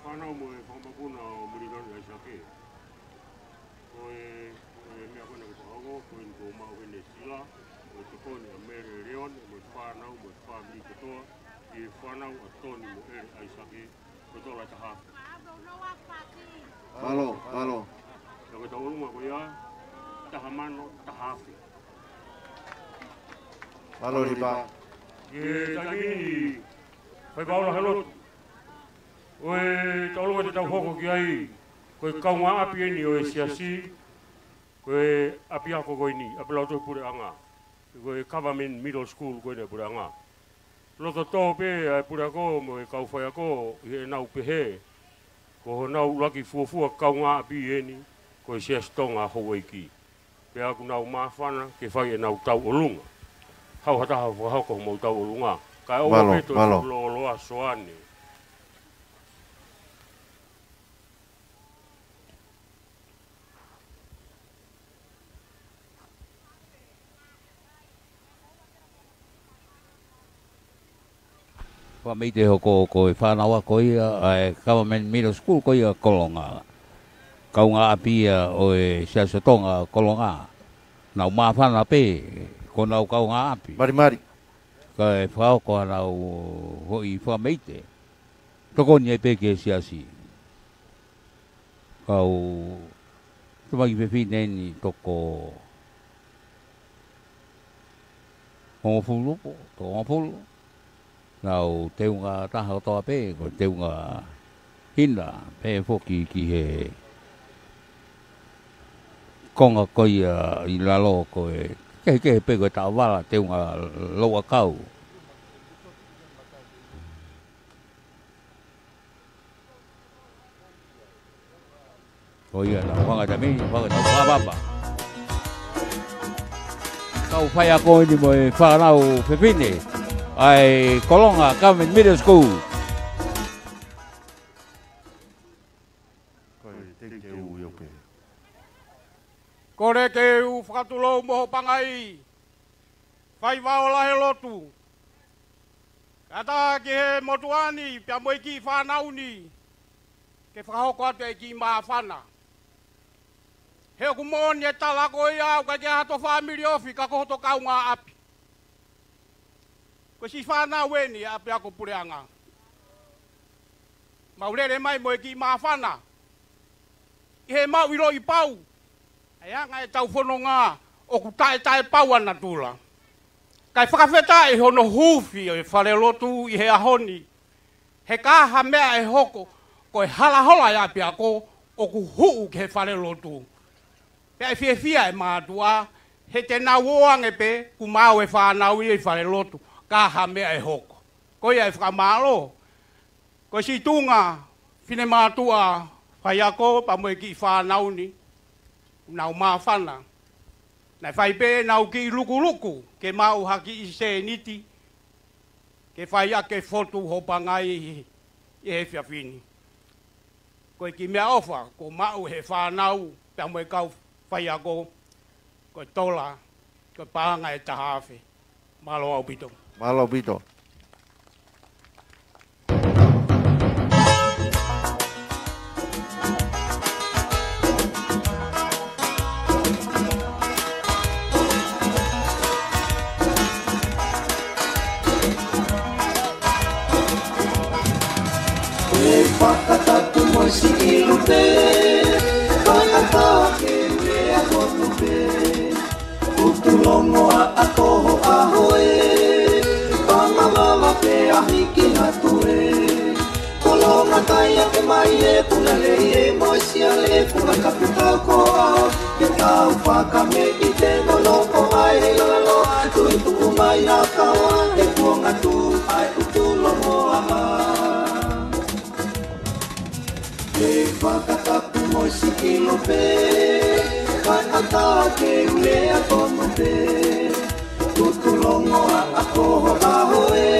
Fānau mo e fakamokopuna ʻo Militoni ʻAisake. Ko e, ko e meʻa ko ena ke fakaongo, ko eni kuo maʻu heni e sila, mo e tokoni ʻa Mele Leone, mo e fānau, mo e fāmili kotoa, ki he fānau ʻa Toni mo ʻEle ʻAisake, ko e tola taha afe. Mālō, mālō. Ka ko e tau ʻolunga ko ia, taha mano, taha afe. Mālō Lipa. Ke taimi ni, fai paola he lotu. ʻO e tau ʻolunga te tau hoko ki ai, Ko e kaungāʻapi eni ʻo e siasi, ko e ʻapiako ko eni, ʻapiako ʻo e puleʻanga. Ko e Government Middle School ko eni ʻa e puleʻanga. Loto tō pē ʻa e puleako mo e kau faiako ʻi heʻenau pehē, ko honau ʻuluaki fuofua kaungāʻapi eni, ko e Siasi Tonga Houʻeiki. Pea ʻoku nau māfana ke fai ʻenau tauʻolunga. Haʻu ha taha ʻo fakahoko homau tauʻolunga. Kae ʻoua pē toe fuʻu lōloa Soane. Fakameite hoko ko e fānau ako ia ʻa e Government Middle School ko ia Kolonga. Kaungāʻapi ia ʻo e Siasi Tonga Kolonga. Nau māfana pē, ko honau kaungāʻapi. Malimali. Kae fakahoko ʻenau hoʻi fakameite. Tokoni ai pē ki he siasi. Kau tamaki fefine ni toko hongofulu, toko hongofulu. Nau teunga taha kotoa pē, ko e teunga hina, pehē foki ki he konga ko ia ʻi lalo ko e kehekehe pē ko e taʻovala teunga louʻakau. Ko ia, tau hanga tamini, hanga tau pāpapa. Kau faiako eni mo e fānau fefine ʻa e Kolonga Government Middle School. Ko e thank you, ʻio pē. Kole ke u fakatulou mo hoʻo pangai, fai vao lahi lotu. Kātaki he motuʻa ni, pea mo e kiʻi fānau ni, ke fakahoko atu e kiʻi māfana. He ʻoku moʻoni e tala ko ia ʻoku ʻikai ke ʻi ai hato fāmili ofi ka ko hoto kaungāʻapi. Ko e siʻi fānau eni ʻa e ʻapiako puleʻanga. Mau lele mai mo e kiʻi māfana. ʻI heʻemau ʻiloʻi pau ʻa e anga ʻetau fononga ʻoku taʻetaʻepau ʻa natula. Kae fakafetaʻi hono huufi ʻo e falelotu ʻi he ʻaho ni. He ka ha meʻa ʻe hoko, ko e halahola ʻa e ʻapiako ʻoku huʻu ki he falelotu. Pea ʻe fiefia e mātuʻa, he te nau ō ange pē, kuo maau e fānau ia ʻi falelotu, ka ha meʻa ʻe hoko. Ko ia e fakamālō, ko e siʻi tuʻunga finemātuʻa faiako pea mo e kiʻi fānau ni, nau māfana. Naʻe fai pē ʻenau kiʻi lukuluku, ke maʻu ha kiʻi sēniti, ke fai ʻaki e fotu hoʻo pangai ʻi he efiafi ni. Ko e kiʻi meʻaʻofa kuo maʻu he fānau pea mo e kau faiako, ko e tola, ko e paʻanga ʻe taha afe. Mālō ʻaupito. Mālō ʻaupito. ʻE fakatapu mo siʻi lupe, fakatapu ke lea ko lupe. Utu longo ʻa ʻakoho ʻaho ē, pama mama pē ʻa hiki natu ē. Kolonga kai ake mai e puna lei e mo e siale puna kapu tau ko ao. Ke tau fakameʻite nono ko ai e lalo atu i tuku mai ʻa kawa e kuonga tu ai utu longo ʻa. ʻE fakatapu mo siʻi lupe, fakatapu ke lea ko lupe. Utu longo ʻa ʻakoho ʻaho ē,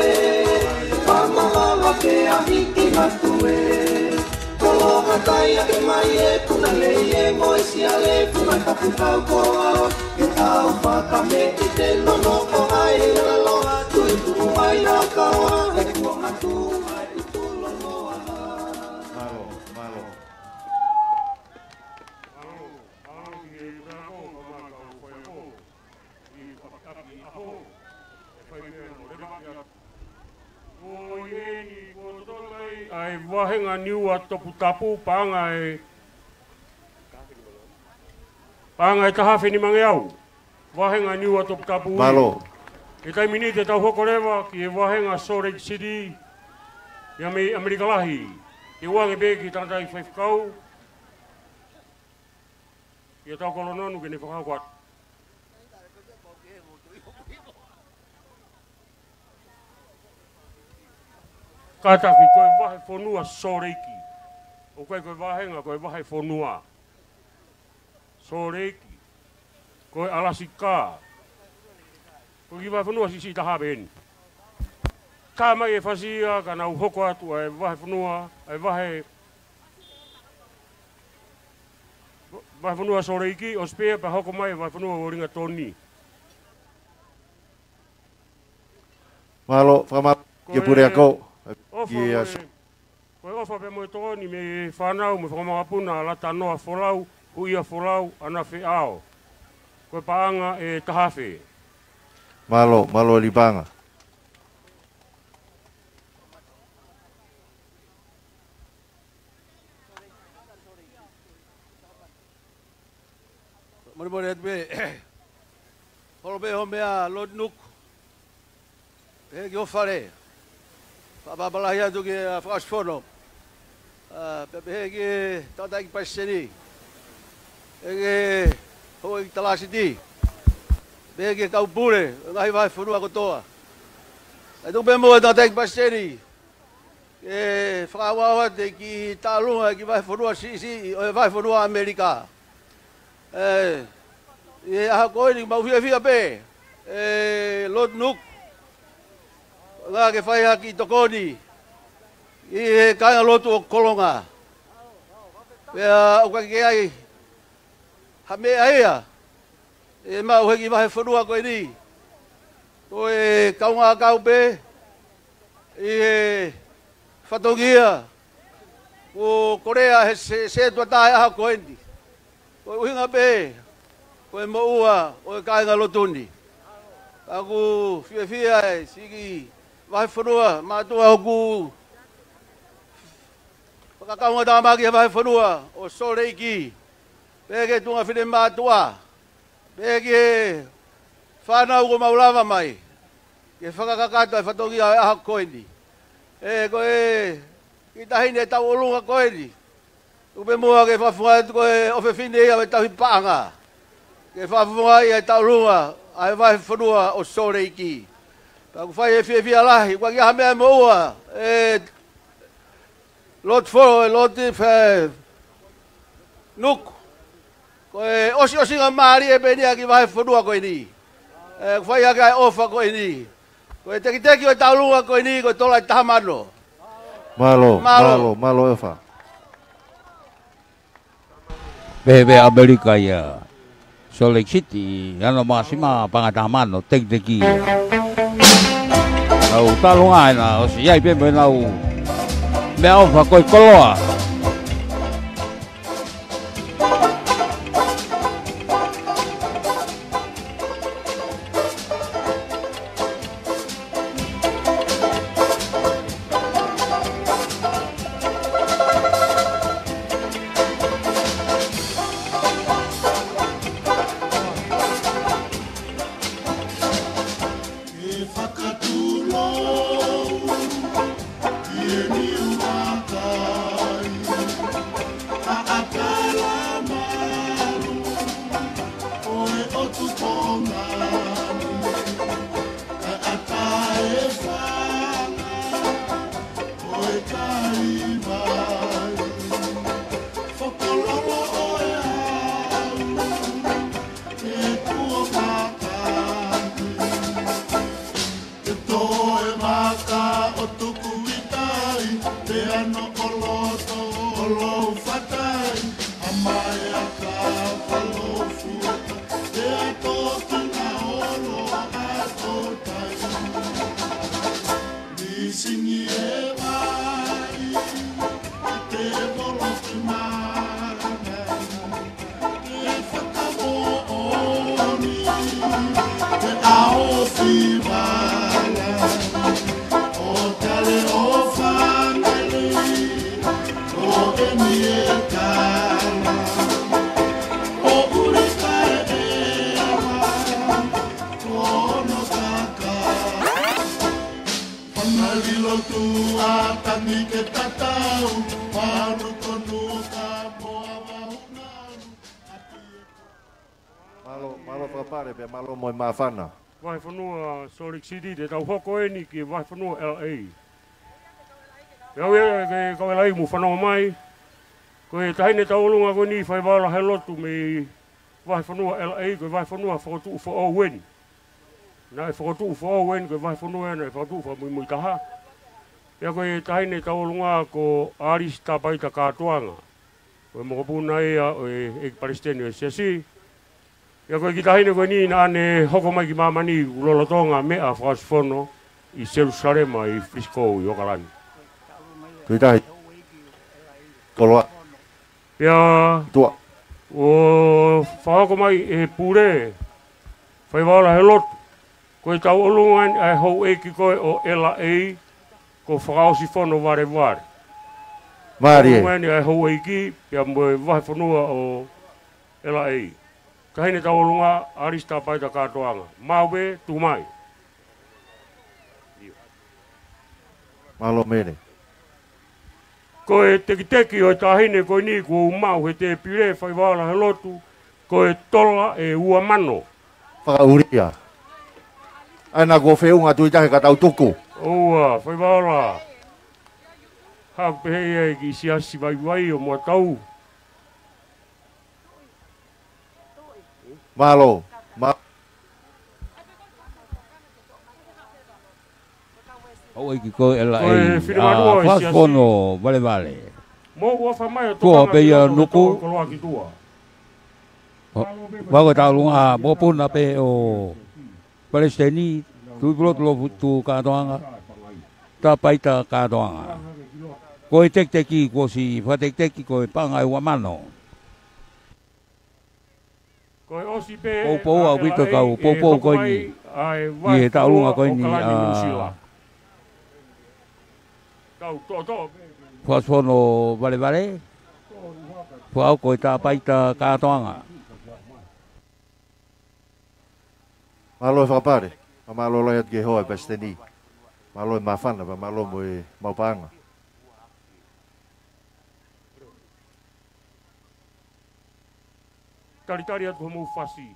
pama mama pē ʻa hiki natu ē. Kolonga kai ake mai e puna lei e mo e siale puna kapu tau ko ao. Ke tau fakameʻite nono ko ai e lalo atu i tuku mai ʻa kawa e kuonga tu ai utu longo ʻa. Mālō, mālō. Mālō, mālō ki he puleako, kae ʻumaʻā e kau faiako. ʻI ʻapi ʻaho, ʻe fai pē ʻa e leva ia. Ko eni, kuo totonu mai ʻa e vāhenga Niua Toputapu, paʻanga ʻe, paʻanga ʻe taha afe nimangeau. Vāhenga Niua Toputapu. Mālō. ʻI he taimi ni te tau hoko leva ki he vāhenga Salt Lake City, ʻi ʻAme-, ʻAmelika Lahi. Ke ʻoange pē ki he tangataʻeiki faifekau, Ia tau kolononu ke ne fakahoko atu. Kātaki ko e vahefonua Sōleki. ʻOku ʻikai ko e vāhenga, ko e vahefonua Sōleki. Ko e Alasikā. Ko e kiʻi vahefonua siʻisiʻi taha pē eni. Ka mai e fasi ia ka nau hoko atu ʻa e vahefonua, ʻa e vahe, vahefonua Sōleki, ʻosi pē pea hoko mai e vahefonua Uelingatoni. Mālō, fakamālō, ko e puleako. Ko e ʻofa, ko e, ko e ʻofa pea mo e tokoni mei he fānau mo e fanga makapuna, Latanoa Folau, Huʻia Folau, ʻAna Feʻao. Ko e paʻanga ʻe taha afe. Mālō, mālō ʻa e paʻanga. Molemole atu pē. Holo pē hoʻo meʻa Lord Nuku. Pehē ki ho fale. Fakamālō lahi atu ki he, ʻa, fakaʻosifono. ʻA, pea pehē ki he tangataʻeiki palesiteni. Pehē ki he houʻeiki talāsiti. Pehē ki he kau pule, ngaahi vahefonua kotoa. ʻE tuku pē muʻa e tangataʻeiki palesiteni ke fakaʻauha atu e kiʻi tauʻolunga e kiʻi vahefonua siʻisiʻi ʻo e vahefonua ʻAmelika. ʻE, ʻi he ʻaho ko eni mau fiefia pē, ʻe Lord Nuku, ʻa ke fai ha kiʻi tokoni ʻi he kāingalotu ʻo Kolonga. Pea ʻoku ʻikai ke ʻi ai ha meʻa ia ʻe maʻu he kiʻi vahefonua ko eni. Ko e kaungā kau pē ʻi he fatongia kuo kolea he se-, setuata he ʻaho ko eni. Ko e ʻuhinga pē, ko e moʻua ʻo e kāingalotu ni. Ka ʻoku fiefia e siʻi vahefonua mātuʻa ʻoku fakakaungātāmaki he vahefonua ʻo Sōleki. Pehē ki he tuongafinemātuʻa. Pehē ki he fānau kuo mau lava mai ke fakakakato e fatongia ʻo e ʻaho ko eni. ʻE, ko e kiʻi taʻahine tauʻolunga ko eni. Tuku pē muʻa ke fakafofonga atu ko e ʻofefine ia ʻo e tauhi paʻanga. Ke fakafofonga ia e tauʻolunga ʻa e vahefonua ʻo Sōleki. Pea ʻoku fai e fiefia lahi, ʻoku ʻikai ha meʻa moʻua, ʻe Lord Fo-, Lord Fe-, Nuku. Ko e ʻosiʻosingamālie pē eni ʻa e kiʻi vahefonua ko eni. ʻE, ʻoku fai hake ʻa e ʻofa ko eni. Ko e tekiteki ʻo e tauʻolunga ko eni, ko e tola ʻe taha mano. Mālō, mālō, mālō, mālō ʻofa. Pehē pē ʻAmelika ia. Salt Lake City, ʻi hono māsima paʻanga ʻe taha mano, tekiteki ia. Nau tauʻolunga ena, ʻosi ʻi ai pē mo ʻenau meʻaʻofa ko e koloa. ʻE fakatulou ʻi he niu makai, ʻa ʻApela Malu, ʻo e ʻOtu Tonga ni, ʻa ʻAtaefanga, ʻo e Kaivai, Fokololo ʻo e Au, ʻe Tuʻo Makani. Ke toe maka ʻo tuku i tai, te ano ʻo loto ʻo lou fatai, a mai a ka ka lou fuata, te ato ki na olo a totai. Ni singi e vai, a te volo ki mana. Ke fakamoʻoni, ke ʻaofi vala, ʻo tale ʻo fāngali, ʻo ʻeni e kala, ʻo ʻuli kae ʻewa, ʻo ono kaka. Fāngali lotu a tani ke tatau, malu konuka mo a vahunau, a pie Pare pea mālō mo e māfana. Vahefonua Salt Lake City, te tau hoko eni ki he vahefonua L A. Pea ʻoku ʻi ai e kau L A mou fanongo mai. Ko e taʻahine tauʻolunga ko eni Faivaola Helotu mei vahefonua L A, ko e vahefonua fokotuʻu foʻou eni. Naʻe fokotuʻu foʻou eni, ko e vahefonua naʻe fokotuʻu fakamuimuitaha. Pea ko e taʻahine tauʻolunga ko ʻAlisi Tapaita Kātoanga. Ko e mokopuna ia ʻo e ʻEiki Palesiteni ʻo e Siasi. Pea ko e kiʻi taʻahine ko eni naʻa ne hoko mai ki māmani ʻoku lolotonga meʻa fakaʻosifono ʻi Selusalema ʻi Frisco ʻi ʻOkalani. Ko e tahi. Koloa. Pea ʻoku fakahoko mai ʻe he pule Faivaola Helotu, ko e tauʻolunga eni ʻa e houʻeiki ko ē ʻo L A, ko Fakaʻosifono Valevale. Mālie. Tauʻolunga eni ʻa e houʻeiki pea mo e vahefonua ʻo L A. Taʻahine tauʻolunga ʻAlisi Tapaita Kātoanga. Maʻu pē, tuʻu mai. Mālō Mele. Ko e tekiteki ʻo e taʻahine ko eni kuo u maʻu he tēpile Faivaola Helotu, ko e tola ʻe ua mano. Fakaʻulia. ʻAi naʻa kuo feʻunga tuʻi tahi ka tau tuku. ʻOua, Faivaola. Haʻu pē ia ki he siasi vaivai ʻo Moatau. Mālō. Mā- Houʻeiki ko ē L A, ko e fili ʻa Manuʻa ʻo e Fakaʻosifono Valevale. Mou ʻofa mai ʻo tokanga pē ia ki loto Nuku. Koloa ki tuʻa. Ua ko e tauʻolunga mokopuna pē ʻo Palesiteni, Tuʻipulotu Lofutu Kātoanga, Tapaita Kātoanga. Ko e tekiteki kuo ʻosi fakatekiteki ko e paʻanga ʻe ua mano. Ko e ʻosi pē poupou ʻa ʻaupito e kau poupou ko eni ʻi he tauʻolunga ko eni ʻa Fakaʻosifono Valevale. Fakahoko e Tapaita Kātoanga. Mālō e fakapale. Mālō lahi atu ki he hoa e Palesiteni. Mālō e māfana, pea mālō mo e mau paʻanga. Talitali atu homou fasi.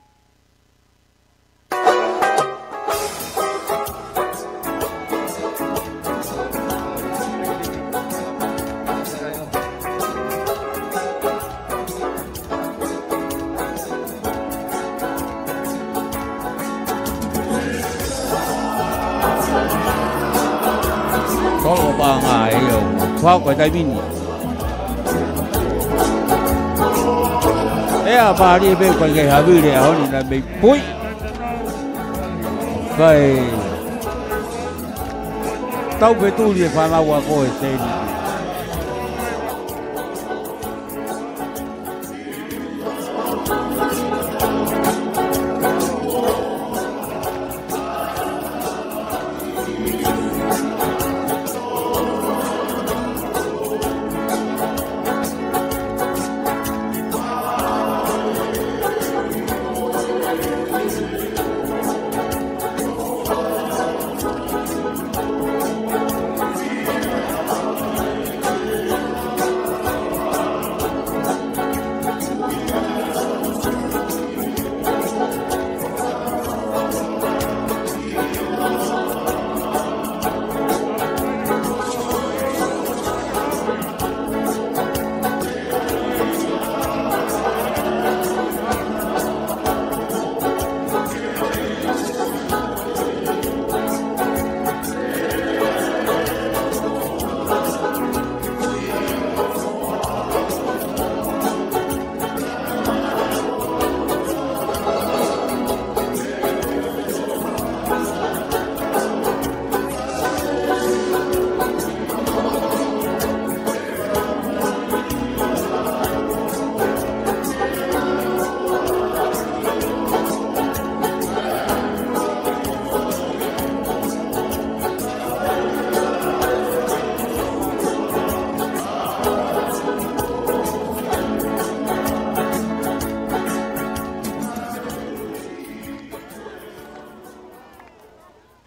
Tolo paʻanga ʻe ʻo. Fakahoko e taimi ni. ʻE ʻa pāli pē ko e ke havile a honi na mei pui. Kai. Tau pē tuli e fānau ako e teni.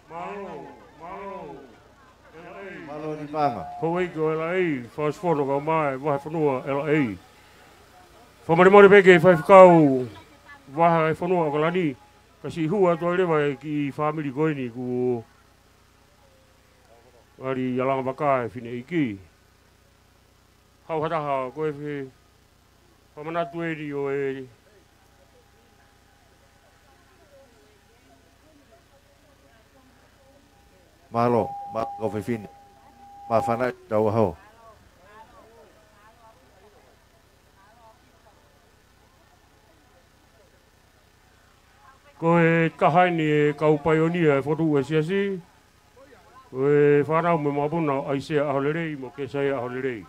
Mālō, mālō. Mālō ni paʻanga. Houʻeiki ʻo L A, Fakaʻosifono kae ʻumaʻā e vahefonua L A. Fakamolemole pē ki he faifekau vahefonua ʻOkalani. Siʻi hū atu ai leva e kiʻi fāmili ko eni kuo ngali ʻalu ʻo vaka e fineʻeiki. Haʻu ha taha ko e fakamanatu eni ʻo e. Mālō, mālō kau fefine. Māfana ʻetau ʻaho. Ko e taha eni e kau paionia e fokotuʻu e siasi, ko e fānau mo e makapuna ʻo ʻAisea ʻAholelei mo Kesaia ʻAholelei.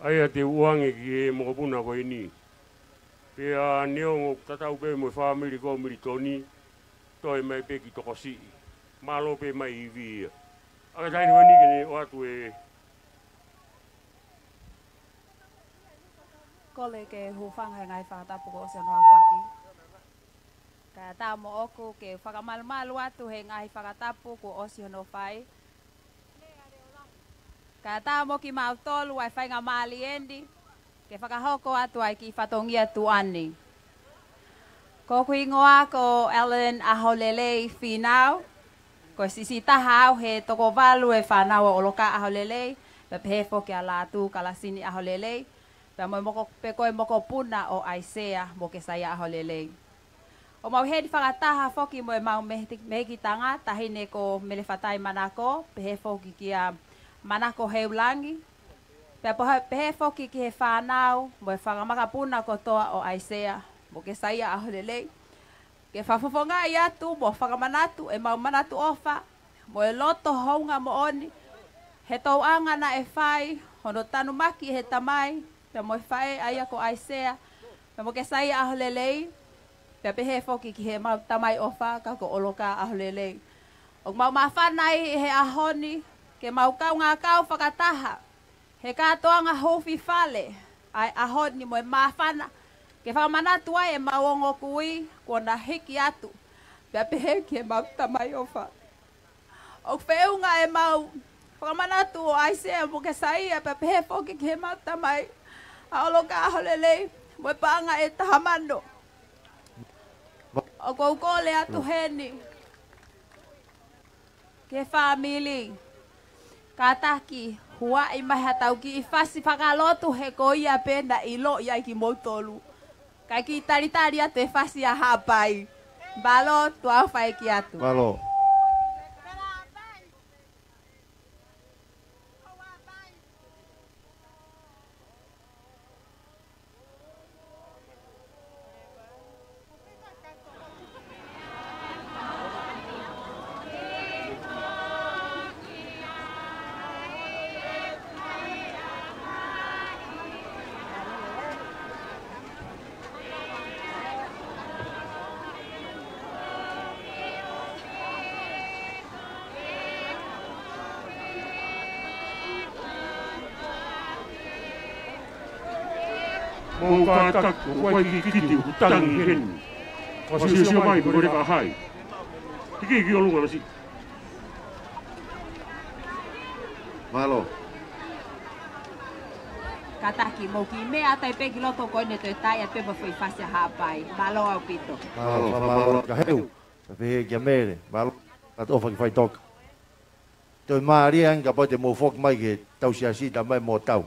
ʻA ia te u ʻoange ki he makapuna ko eni. Pea neongo tatau pē mo e fāmili ko Militoni, toe mai pē ki Tokosiʻi. Mālō pē mai ivi ia. ʻA e taimi ko eni ke ne ʻoatu e. Kole ke hūfanga he ngaahi fakatapu kuo ʻosi hono aofaki. Kae ʻatā moʻoku ke fakamalumalu atu he ngaahi fakatapu kuo ʻosi hono fai. Kae ʻatā mo kimautolu ʻa e faingamālie ni ke fakahoko atu ʻa e kiʻi fatongia tuʻa ni. Ko hoku hingoa ko Ellen ʻAholelei Fīnau. Ko e siʻisiʻi taha au he toko valu e fānau ʻo ʻOloka ʻAholelei, pea pehē foki ʻa Lātū Kalasini ʻAholelei, pea mo e moko, pea ko e mokopuna ʻo ʻAisea mo Kesaia ʻAholelei. ʻOku mau ʻi heni fakataha foki mo ʻemau meheti-, mehikitanga, taʻahine ko Melefatai Manako, pehē foki kia Manako Heulangi, pea poha-, pehē foki ki he fānau mo e fanga makapuna kotoa ʻo ʻAisea mo Kesaia ʻAholelei. Ke fakafofongaʻi atu mo fakamanatu ʻemau manatu ʻofa mo e loto houngaʻia moʻoni he tauʻanga naʻe fai hono tanumaki ʻe he tamai, pea mo e faʻē ʻa ia ko ʻAisea, pea mo Kesaia ʻAholelei, pea pehē foki ki heʻemau tamai ʻofa ko ʻOloka ʻAholelei. ʻOku mau māfana ʻi he ʻaho ni ke mau kaungā kau fakataha he kātoanga huufi fale ʻa e ʻaho ni mo e māfana ke fakamanatu ai ʻemau ongo kui kuo na hiki atu, pea pehē ki heʻemau tamai ʻofa. ʻOku feʻunga ʻemau fakamanatu ʻo ʻAisea mo Kesaia pea pehē foki ki heʻemau tamai ʻa ʻOloka ʻAholelei mo e paʻanga ʻe taha mano. ʻOku ou kole atu heni ki he fāmili, kātaki huaʻi mai haʻatau kiʻi fasi fakalotu he ko ia pē naʻe ʻiloʻi ai kimoutolu. Kae kiʻi talitali atu e fasi ʻa Haʻapai. Mālō, tuʻa ʻofa ʻeiki atu. Mālō. Mou kātaki, ʻoku ʻi ai e kiʻi kiti ʻoku tangi heni. Ka siosio mai, ko e leka hai. Hiki ki ʻolunga masi. Mālō. Kātaki, mou kiʻi meʻa atu ai pē ki loto ko eni, toe taaʻi atu pē mo e foʻi fasi ʻa Haʻapai. Mālō ʻaupito. Mālō, mālō. Ka heu. Pea pehē kia Mele, mālō, ka tofa ki faʻitoka. Toe mālie ange kapau te mou foki mai ki he tau siasi, tā mai mo tau.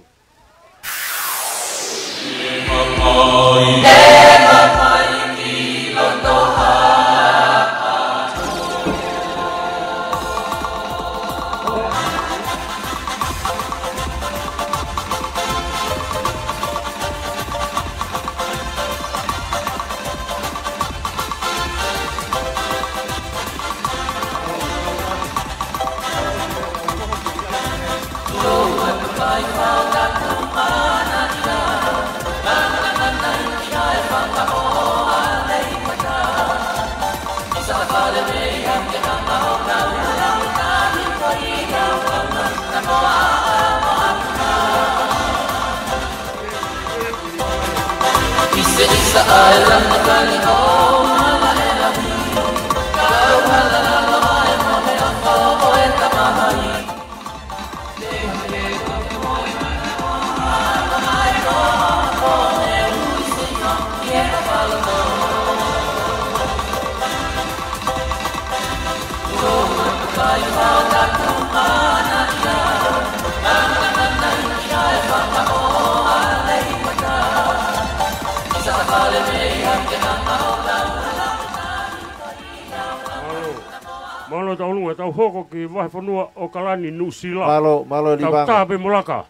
Tau lunga, tau hoko ki he vahefonua ʻAokalani, Nuʻusila. Mālō, mālō, Tau Līvanga. Tāpe mo Laka.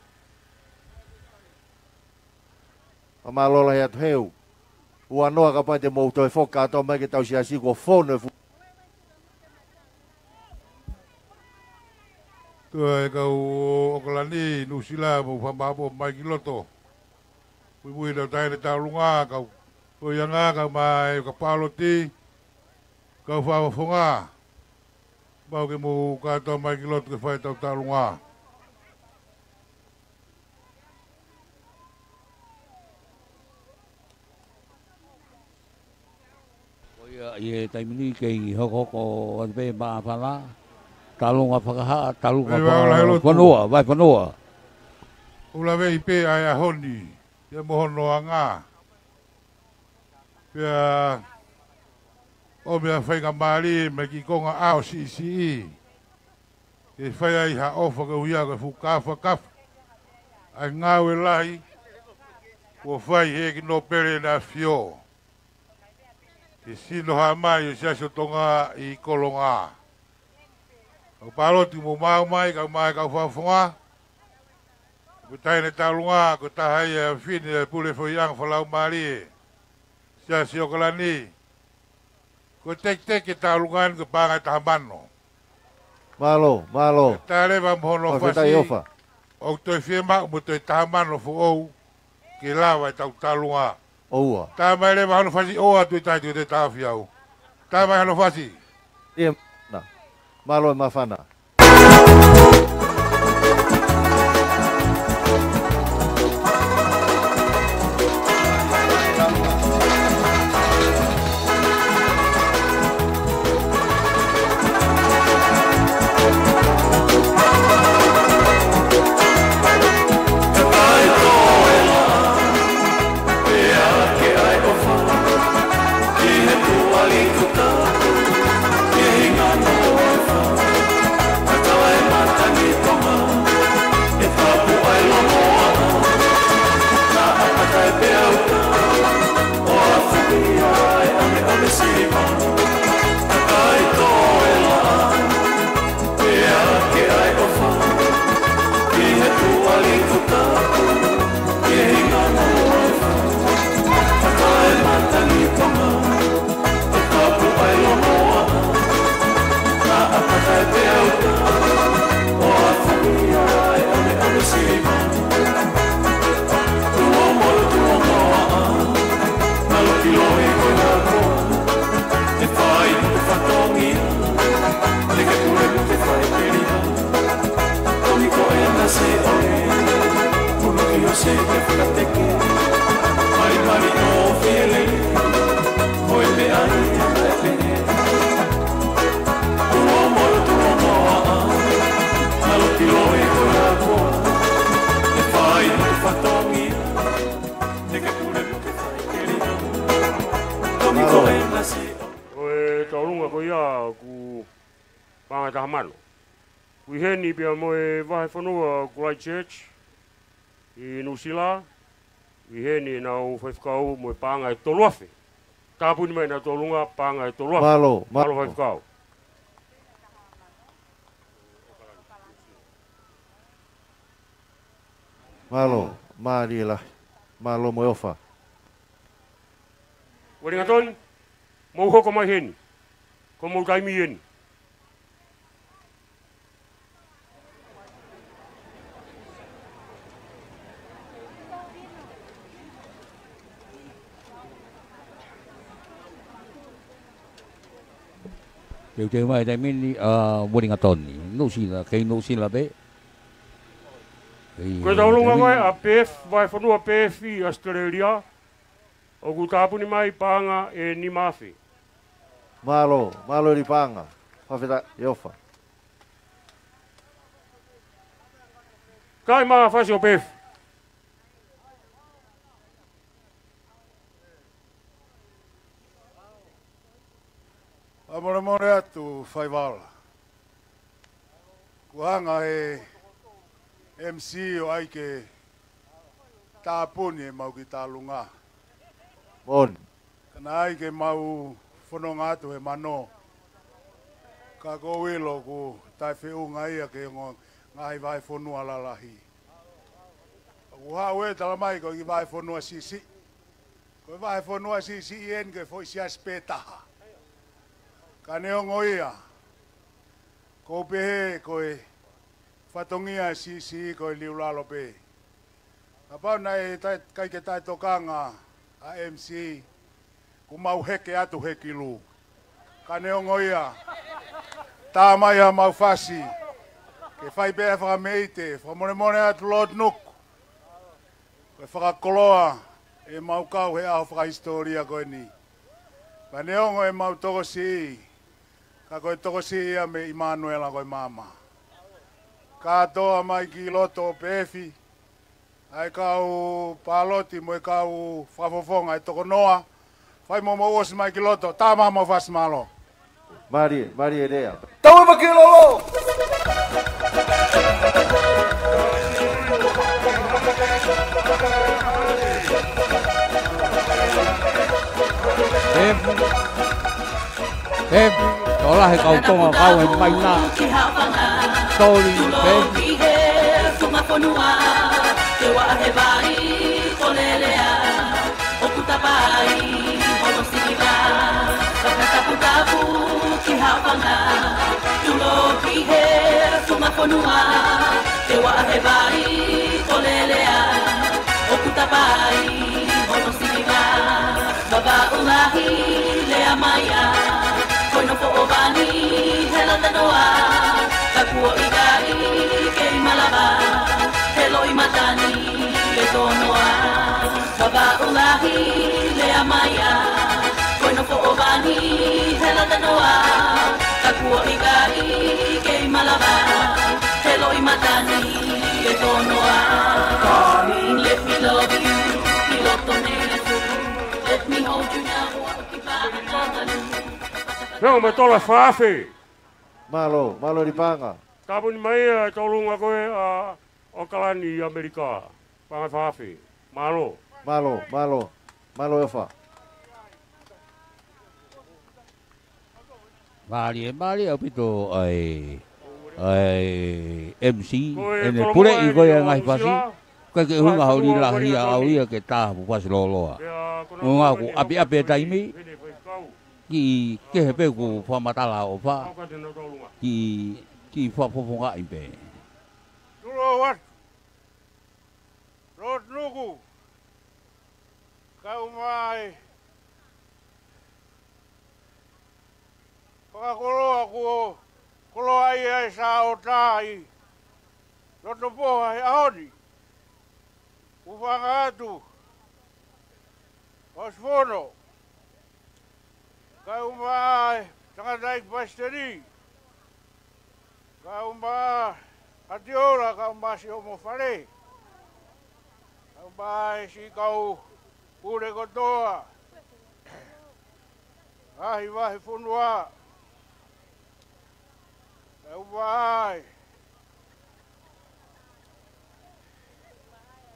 Mālō lahi atu Heu. Ua noa kapau te mou toe foki kātoa mai ki heʻetau siasi kuo fonu e fu- Toe kau ʻAokalani, Nuʻusila, mou fakamāʻopoʻopo mai ki loto. Muimui ʻetau taʻahine tauʻolunga, kau Toianga, kau mai ka paloti, kau fakafofonga. Mau ke mou kātoa mai ki loto ke fai ʻetau tauʻolunga. Ko ia ʻi he taimi ni kei hokohoko atu pē māfana, tauʻolunga fakahā, tauʻolunga Oi, vaola he lotu. Fanua, vahefonua. ʻUluaki pē ʻa e ʻaho ni, ia mo hono anga. Pea ʻomi ʻa e faingamālie mei he kiʻi konga ʻao siʻisiʻi. Ke fai ai ha ʻofa ke ʻuhinga ko e fuʻu kāfakafa ʻa e ngāue lahi kuo fai ʻe he ʻEiki Nōpele ʻEne ʻAfio. Ke sino hā mai ʻo e Siasi ʻo Tonga ʻi Kolonga. Kau paloti mou maʻu mai, kau mai kau fakafofonga. Ko e taʻahine tauʻolunga, ko e taha ia e fefine ʻa e Pule Foʻiʻanga Fakalaumālie Siasi ʻAokalani. Ko e tekiteki e tauʻolunga ni ko e paʻanga ʻe taha mano. Mālō, mālō. Ka tā leva mo hono Fakafetaʻi fasi, ʻofa. ʻOku toe fiemaʻu mo toe taha mano foʻou ke lava ʻetau tauʻolunga. ʻOua. Tā mai leva hono fasi, ʻoua toe tahi toe taʻofi au. Tā mai hono fasi. Ia, na. Mālō e māfana. Ko e tauʻolunga ko ia ʻoku paʻanga ʻe taha mano. ʻOku ʻi heni pea mo e vahefonua Christchurch ʻi Nuʻusila, ʻi heni ʻenau faifekau mo e paʻanga ʻe tolu afe. Tāpuni mai ʻenau tauʻolunga paʻanga ʻe tolu afe. Mālō, mālō. Mālō faifekau. Mālō, mālie lahi. Mālō mo e ʻofa. Uelingatoni, mou hoko mai heni. Ko homou taimi eni. Teuteu mai taimi ni ʻa Uelingatoni. Nuʻusila, kei Nuʻusila pē. Ko e tauʻolunga mai ʻa Perth, vahefonua Perth ʻi ʻAositelēlia. ʻOku tāpuni mai paʻanga ʻe nima afe. Mālō, mālō ʻEli Paʻanga. Fakafetaʻi ʻofa. Kai mā fasi ʻo Perth. Fakamolemole atu Faivaola. Kuo hanga ʻe he M C ʻo ʻai ke tāpuni ʻemau kiʻi tauʻolunga. Moʻoni. Ka naʻe ʻai ke mau fononga atu he mano. Ka ko e ʻilo ʻoku taʻefeʻunga ia ki he ongo ngaahi vahefonua lalahi. ʻOku haʻu ʻo talamai ko e kiʻi vahefonua siʻisiʻi. Ko e vahefonua siʻisiʻi eni ko e foʻi siasi pē taha. Ka neongo ia, ʻoku ou pehē ko e fatongia siʻisiʻi ko e liulalo pē. Kapau naʻe ʻikai ke taʻetokanga ʻa e M C, kuo mau heke atu he kilu. Ka neongo ia, tā mai haʻamau fasi ke fai pē ʻa e fakameʻite, fakamolemole atu Lord Nuku. Ko e fakakoloa ʻemau kau he ʻaho fakahisitōlia ko eni. Ka neongo ʻemau tokosiʻi, ka ko e tokosiʻi ia mei ʻImanuela ko e maama. Kātoa mai ki loto ʻo peefi ʻa e kau pāloti mo e kau fakafofonga ʻe toko noa. Fai mo mou ʻosi mai ki loto, tā mai haʻamau fasi, mālō. Mālie, mālie lea. Tau ʻi mālōlō. Peefi. Peefi. Tokolahi e kau Tonga kau ʻi he maina. Toli, peefi. ʻOku tapaʻi hono siliva, fakataputapu ki Haʻapango, tulo ki he funga fonua, ke vaʻa he vai ko Lelea. ʻOku tapaʻi hono siliva, Vavaʻu lahi lea mai ā, ko e nofo ʻo Vani he lata noa, ka kuo ʻikai kei malava, he loʻi matani ʻe tō noa. Vavaʻu lahi lea mai ā, ko e nofo ʻo Vani he lata noa, ka kuo ʻikai kei malava, he loʻi matani ʻe tō noa. Darling, let me love you, ʻi loto nei. Let me hold you now. Pea mo e tola faafe. Mālō, mālō Lipanga. Tāpuni mai ʻa e tolunga ko ē ʻa ʻAokalani ʻi ʻAmelika. Paʻanga faafe. Mālō. Mālō, mālō. Mālō ʻEofa. Mālie, mālie ʻaupito ʻa e, ʻa e M C, ʻene puleʻi ko ia e ngaahi fasi. ʻIkai ke ʻuhinga hoʻo lī lahi ʻaʻau ia ke tā hoʻo fasi lōloa. ʻUhinga ʻoku ʻapiʻapi e taimi, kiʻi kehe pē kuo fakamatala ʻOfa, kiʻi, kiʻi fakafofongaʻi pē. Tulo atu. Lord Nuku, kau mai fakakoloa kuo koloaʻia ʻe Saʻota ʻi loto Poha he ʻaho ni. Kuo fanga atu ʻOsi Fono, kau mai Tangataʻeiki Pasiteni, kau mai Atiola, kau mai Siʻomo Fale, kau mai siʻi kau pule kotoa, ngaahi vahefonua, kau mai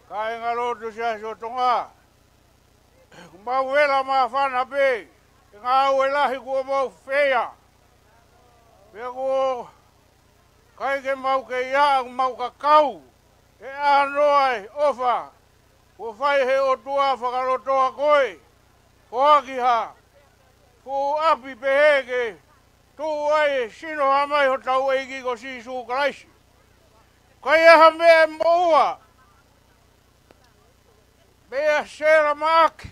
kāingalotu Siasi ʻo Tonga. Kuo mau vela māfana pē he ngāue lahi kuo mau fai. Pea kuo ʻikai ke mau kei ʻaʻau, mau kakau he ʻānoa e ʻofa kuo fai he ʻOtua fakalotoa ko e foaki ha fuʻu ʻapi pehē ke tuʻu ai e sino ʻa mai hotau ʻEiki ko Sīsū Kalaisi. ʻIkai ha meʻa ʻe moʻua, meʻa sela maʻaki,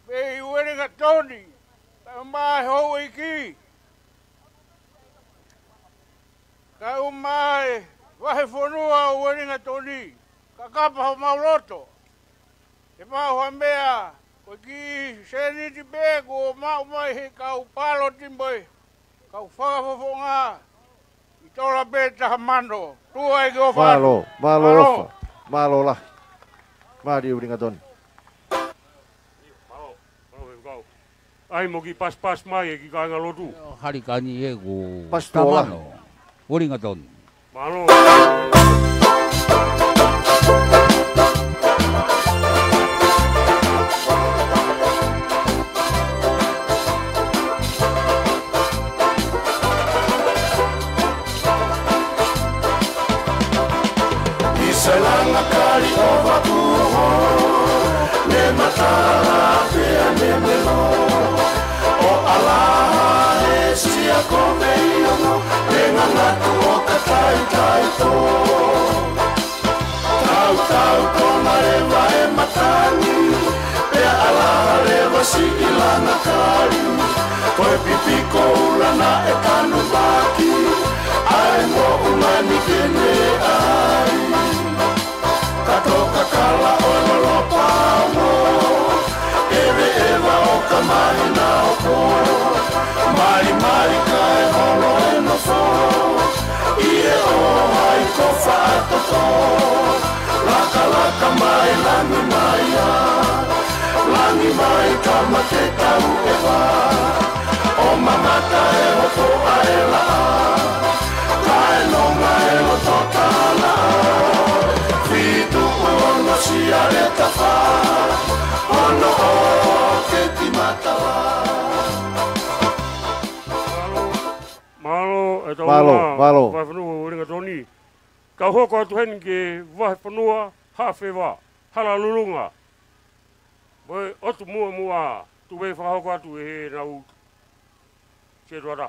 mei Uelingatoni, kau mai houʻeiki, kau mai vahefonua ʻo Uelingatoni, kakapa homau loto. Te mau ha meʻa, ko e kiʻi sēniti pē kuo maʻu mai he kau pāloti mo e kau fakafofonga ʻi tola pē taha mano. Tuʻa ʻEiki ʻOfa. Mālō, mālō ʻEofa. Mālō lahi. Mālō Uelingatoni. ʻAi mo kiʻi pasipasi mai e kiʻi kāingalotu. Hali kani e ku pasi tola. Tamano. Uelingatoni. Mālō. Ko Vakuho, ne matala pea ne melo. ʻO ʻAlaha he sia ko Veiono, ne ngangatu ʻo ka taitaitō. Tautau tona leva e matangi, pea ʻAlaha leva siʻi lana kali. Ko e pipi ko ula naʻe tanumaki, ʻa e moʻunga ni ke ne ʻai. Ka toka kala ʻo lolopa mo, ʻeveʻeva ʻo ka mahina ʻo pō. Malimali kae holo e nofo, ʻi he ʻohai ko Faʻatoto. Lakalaka mai, langi mai ā, langi mai tama ke tau ʻeva. ʻO mamata e hopo ʻa e laʻā, kae nonga e loto tala. Fitu ono sia le tafa, ono o ke ti matala. Mālō, e tau Mālō, ua, mālō. Vahefonua Uelingatoni. Kau hoko atu heni ki he vahefonua Haʻafeva, Halalulunga. Mo e ʻOtu Muʻomuʻa, tuku pē fakahoko atu ʻe he nau setuata.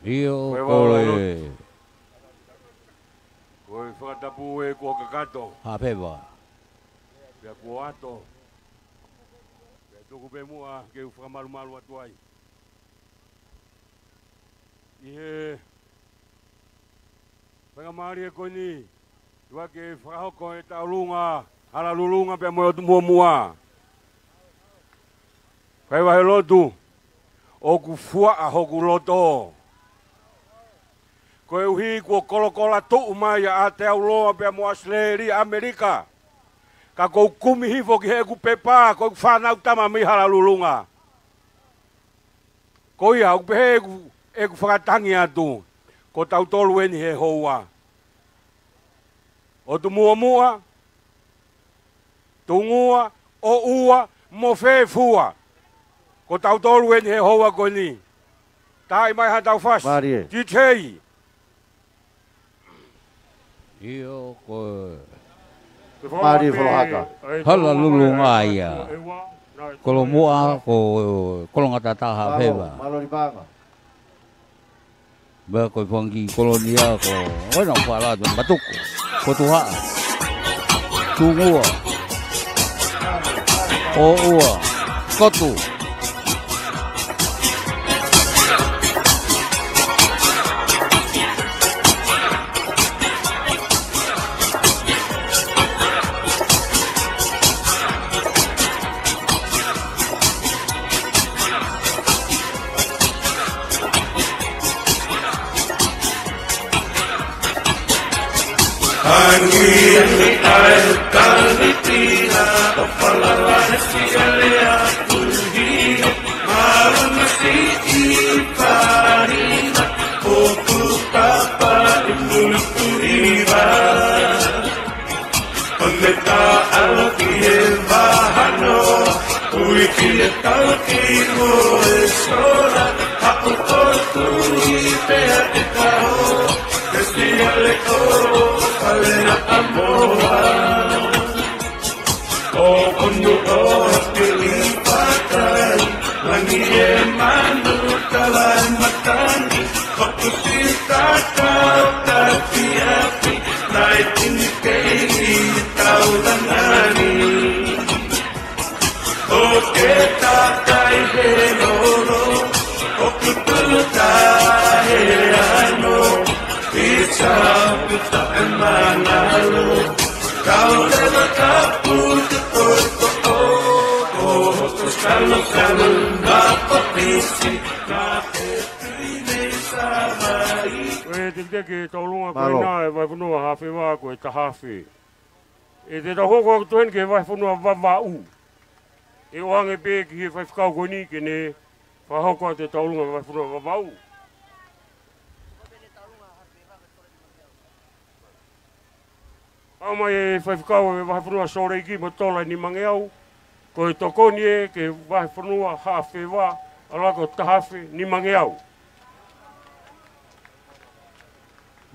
ʻIo, ko e vala ko e lotu. Ko e fakatapu ē kuo kakato. Haʻafeva. Pea kuo ʻato. Pea tuku pē muʻa ke u fakamalumalu atu ai. ʻI he faingamālie ko eni, ʻi he ʻoua ke fakahoko e tauʻolunga Halalulunga pea mo e ʻOtu Muʻomuʻa. Kae vahe lotu, ʻoku fuaʻa hoku loto. Koeʻuhi kuo kolokola tuʻu mai ʻa Aotearoa pea mo ʻAositelēlia, ʻAmelika. Ka ʻoku ou kumi hifo ki heʻeku pepa, ko ʻeku fānau tama mei Halalulunga. Ko ia, ʻoku pehē ʻeku, ʻeku fakatangi atu, ko tautolu eni he houa. ʻOtu Muʻomuʻa, Tungua, ʻOua, mo Fefua. Ko tautolu eni he houa ko eni. Taaʻi mai ha tau fasi. Mālie. D J. ʻIo, ko Mālie Folohaka. Halalulunga ia. Kolomuʻa ko Kolongatata Haʻafeva. Mālō, mālō Lipaʻanga. Pea ko e fanga kiʻi kolonia ko ena fala tu Matuku, Fotuhaʻa, Tungua, ʻOua, Kotu. ʻO ne taʻalo ki he vahano, ui ki he tauki mo e sola, haʻu ʻo tui pea ke kaho, ke siale ʻo fale na a moa. ʻO ʻunu ʻo pili patai, langi e manu kalai matangi, ʻoku si tata o tati api, nai tini kei tau langani. ʻO ke takai he lolo, ʻoku tulu tahe ano, pisa pita e manalo, kau leva kapu te koto o, o, o, kalo, kalo, ma papisi, ma e tui me savai. Ko e tekiteki tauʻolunga ko ena e vahefonua Haʻafeva ko e taha afe. ʻE te tau hoko atu heni ki he vahefonua Vavaʻu. ʻE ʻoange pē ki he faifekau ko eni ke ne fakahoko atu e tauʻolunga vahefonua Vavaʻu. ʻAu mai e faifekau e vahefonua Sōleki mo tola nimangeau. Ko e tokoni ē ki he vahefonua Haʻafeva, ʻalu ko taha afe nimangeau.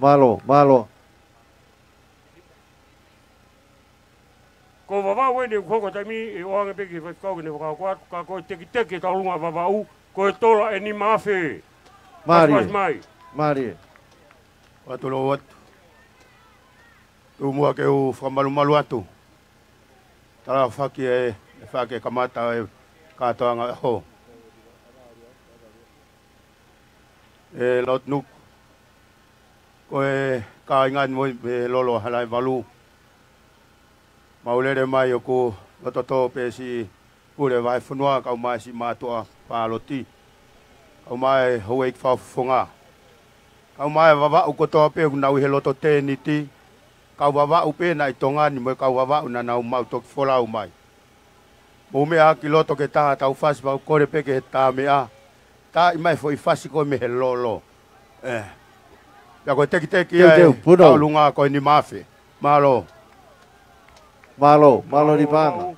Mālō, mālō. Ko Vavaʻu eni ʻoku hoko taimi ʻe ʻoange pē ki he faifekau ke ne fakahoko atu, ka ko e tekiteki ʻe Taulunga Vavaʻu, ko e tola ʻe nima afe. Mālie. Fasi mai. Mālie. ʻOatu lou atu. Tuku muʻa ke u fakamalumalu atu. Talafaki e, e fake kamata e kātoanga ʻaho. ʻE Lord Nuku, ko e kāinga ni mo e Lolo Halaevalu. Mau lele mai ʻoku loto tō pē siʻi pule vahefonua, kau mai siʻi mātuʻa pāloti. Kau mai houʻeiki fakafofonga. Kau mai Vavaʻu kotoa pē ʻoku nau ʻi he loto tēniti. Kau Vavaʻu pē naʻe ʻi Tonga ni mo e kau Vavaʻu naʻa nau mau toki folau mai. Mou meʻa ki loto ke tā tau fasi, mau kole pē ke tā meʻa. Taaʻi mai foʻi fasi ko ē mei he Lolo. ʻE. Pea ko e tekiteki ia ʻe Taulunga ko e nima afe. Mālō. Mālō, mālō Lipaʻanga.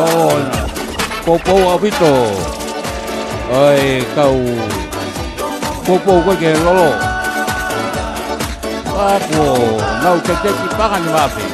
ʻOi, poupou ʻaupito. ʻAi, kau poupou ko ē ki he Lolo. Ka kuo nau tekiteki panga ni mape.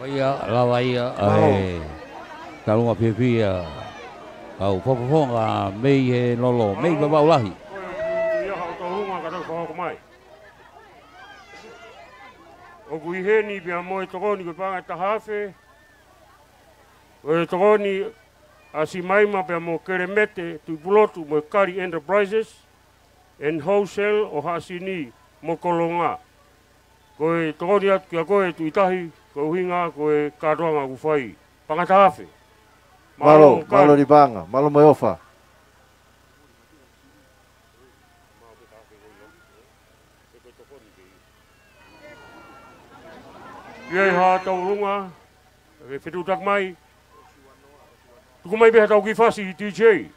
ʻOi ia, lava ia, ʻa e Taulunga fiefia, kau fakafofonga mei he Lolo, mei Vavaʻu lahi. Ko e ia haʻu Taulunga ka tau fakahoko mai. ʻOku ʻi heni pea mo e tokoni ko e paʻanga ʻe taha afe. Ko e tokoni ʻa Simaima pea mo Kelemete Tuʻipulotu mo e Kali Enterprises and Wholesale ʻo Haʻasini mo Kolonga. Ko e tokoni atu kia koe Tuʻitahi, ko e ʻuhinga ko e kātoanga ʻoku fai. Paʻanga ʻe taha afe. Mālō, mālō Kali. Mālō Lipaʻanga, mālō mo e ʻofa. ʻI ai haʻa Taulunga, ke fetuʻutaki mai. Tuku mai pē haʻatau kiʻi fasi D J.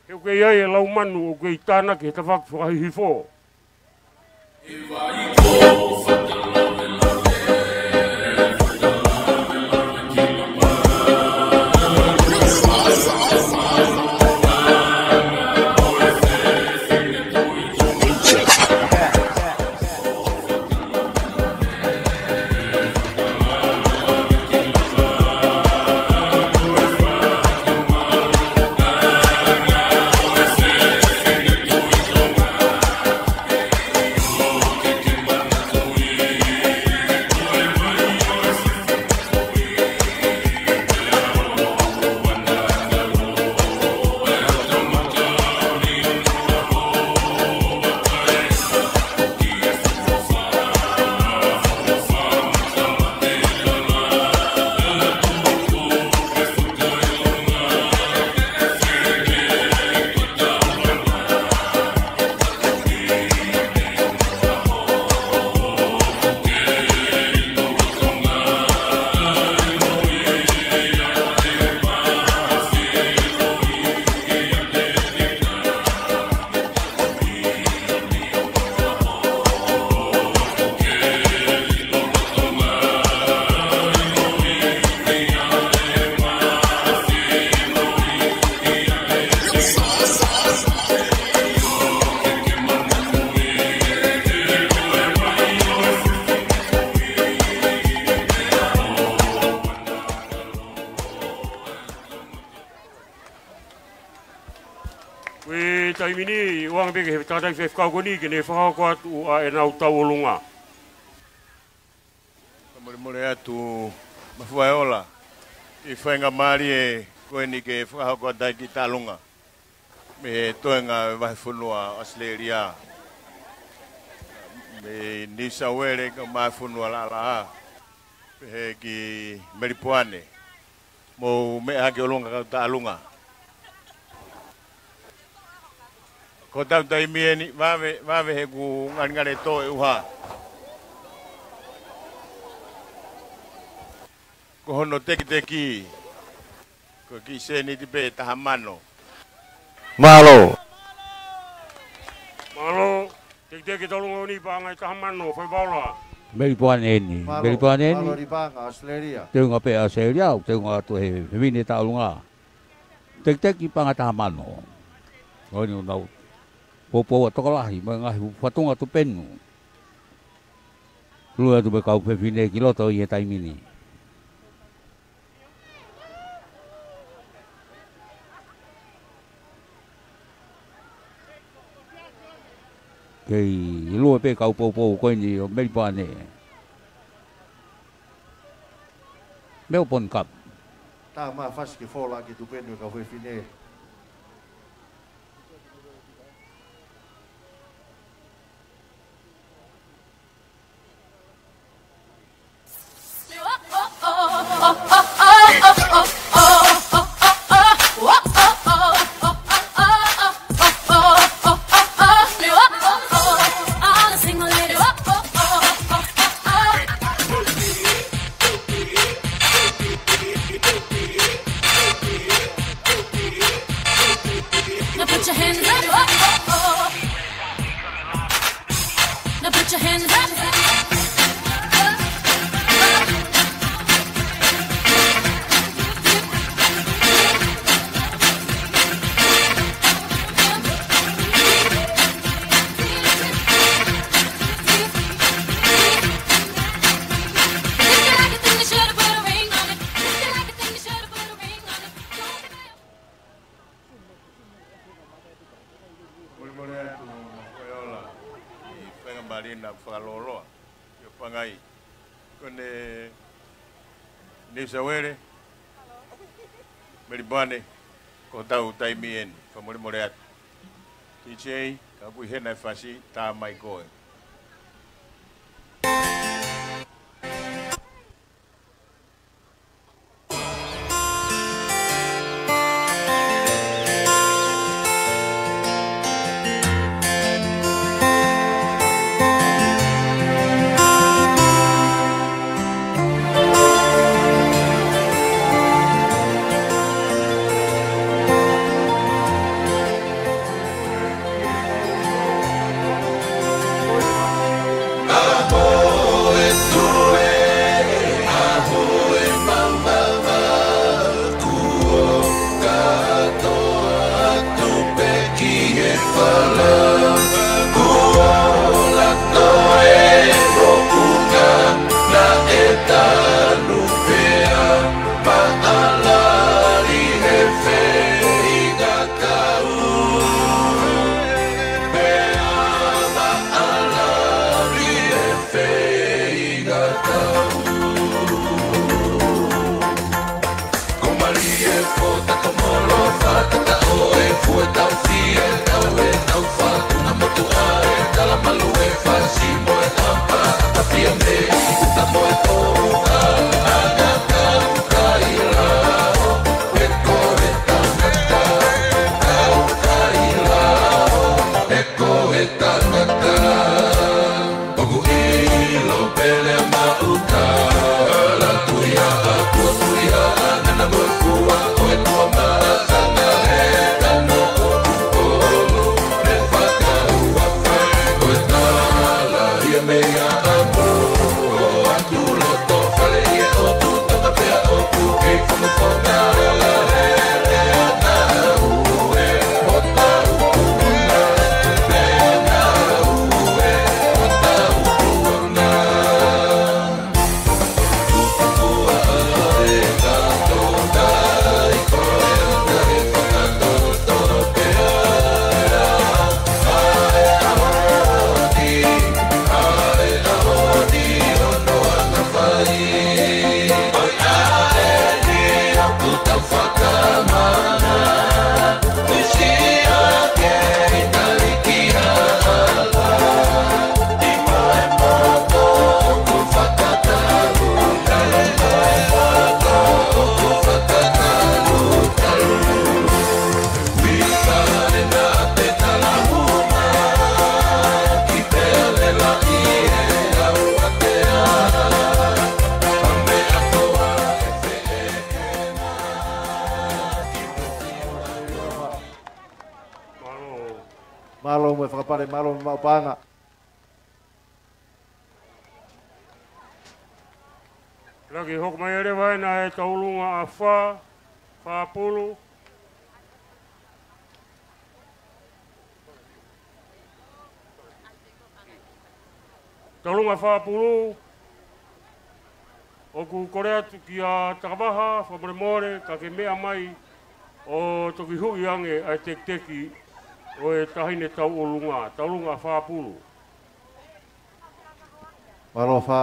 He ʻoku ʻi ai e laumanu ʻoku kei tānaki he tafaʻaki fakahihifo. Taimi ni, ʻoange pē ki he tangataʻi faifekau ko eni ke ne fakahoko atu ʻa ʻenau tauʻolunga. Fakamolemole atu, Mafuaeola, ʻi he faingamālie ko eni ke fakahoko atu ai e kiʻi tauʻolunga mei he toenga ʻo e vahefonua ʻAositelēlia, mei Niu Sauele, kau vahefonua laʻalaʻā, pehē ki Melipoane. Mou meʻa hake ʻo ʻolunga kau tauʻolunga. Ko hotau taimi eni, vave, vave he ʻoku ngalingali tō e ʻuha. Ko hono tekiteki, ko e kiʻi sēniti pē ʻe taha mano. Mālō. Mālō. Tekiteki tauʻolunga ʻo e paʻanga ʻe taha mano, Faipaola. Melipoane eni. Mālō. Melipoane eni. Mālō ʻi paʻanga ʻAositelēlia. Teunga pē ʻAositelēlia, ʻoku teunga atu he fefine tauʻolunga. Tekiteki paʻanga ʻe taha mano. ʻOku nau poupou ʻa e tokolahi, mo e ngaahi fatunga tupenu. Lue atu mo e kau fefine ki loto ʻi he taimi ni. Kei lue pē kau poupou ko eni ʻo Melipoane. Melbourne Cup. Tā mafasi ke fola ki he tupenu e kau fefine. Now put your hands up. Now put your hands up. Fakamolemole atu, Mafuaeola, ʻi he faingamālie naʻa fakalōloa ʻi ʻapi ange ai. Ko eni Niu Sauele, Melipoane, ko hotau taimi eni, fakamolemole atu. T J, ka ʻoku ʻi hena e fasi, tā mai koe. fakapale, mālō e maʻu paʻanga. Laki hoko mai leva ena e tauʻolunga ʻa fā, fā pulu. Tauʻolunga fā pulu, ʻoku kole atu kia Takavaha, fakamolemole, ka ke meʻa mai ʻo toki huʻi ange ʻa e tekiteki ʻo e taʻahine tauʻolunga, tauʻolunga fā pulu. Mālō fā.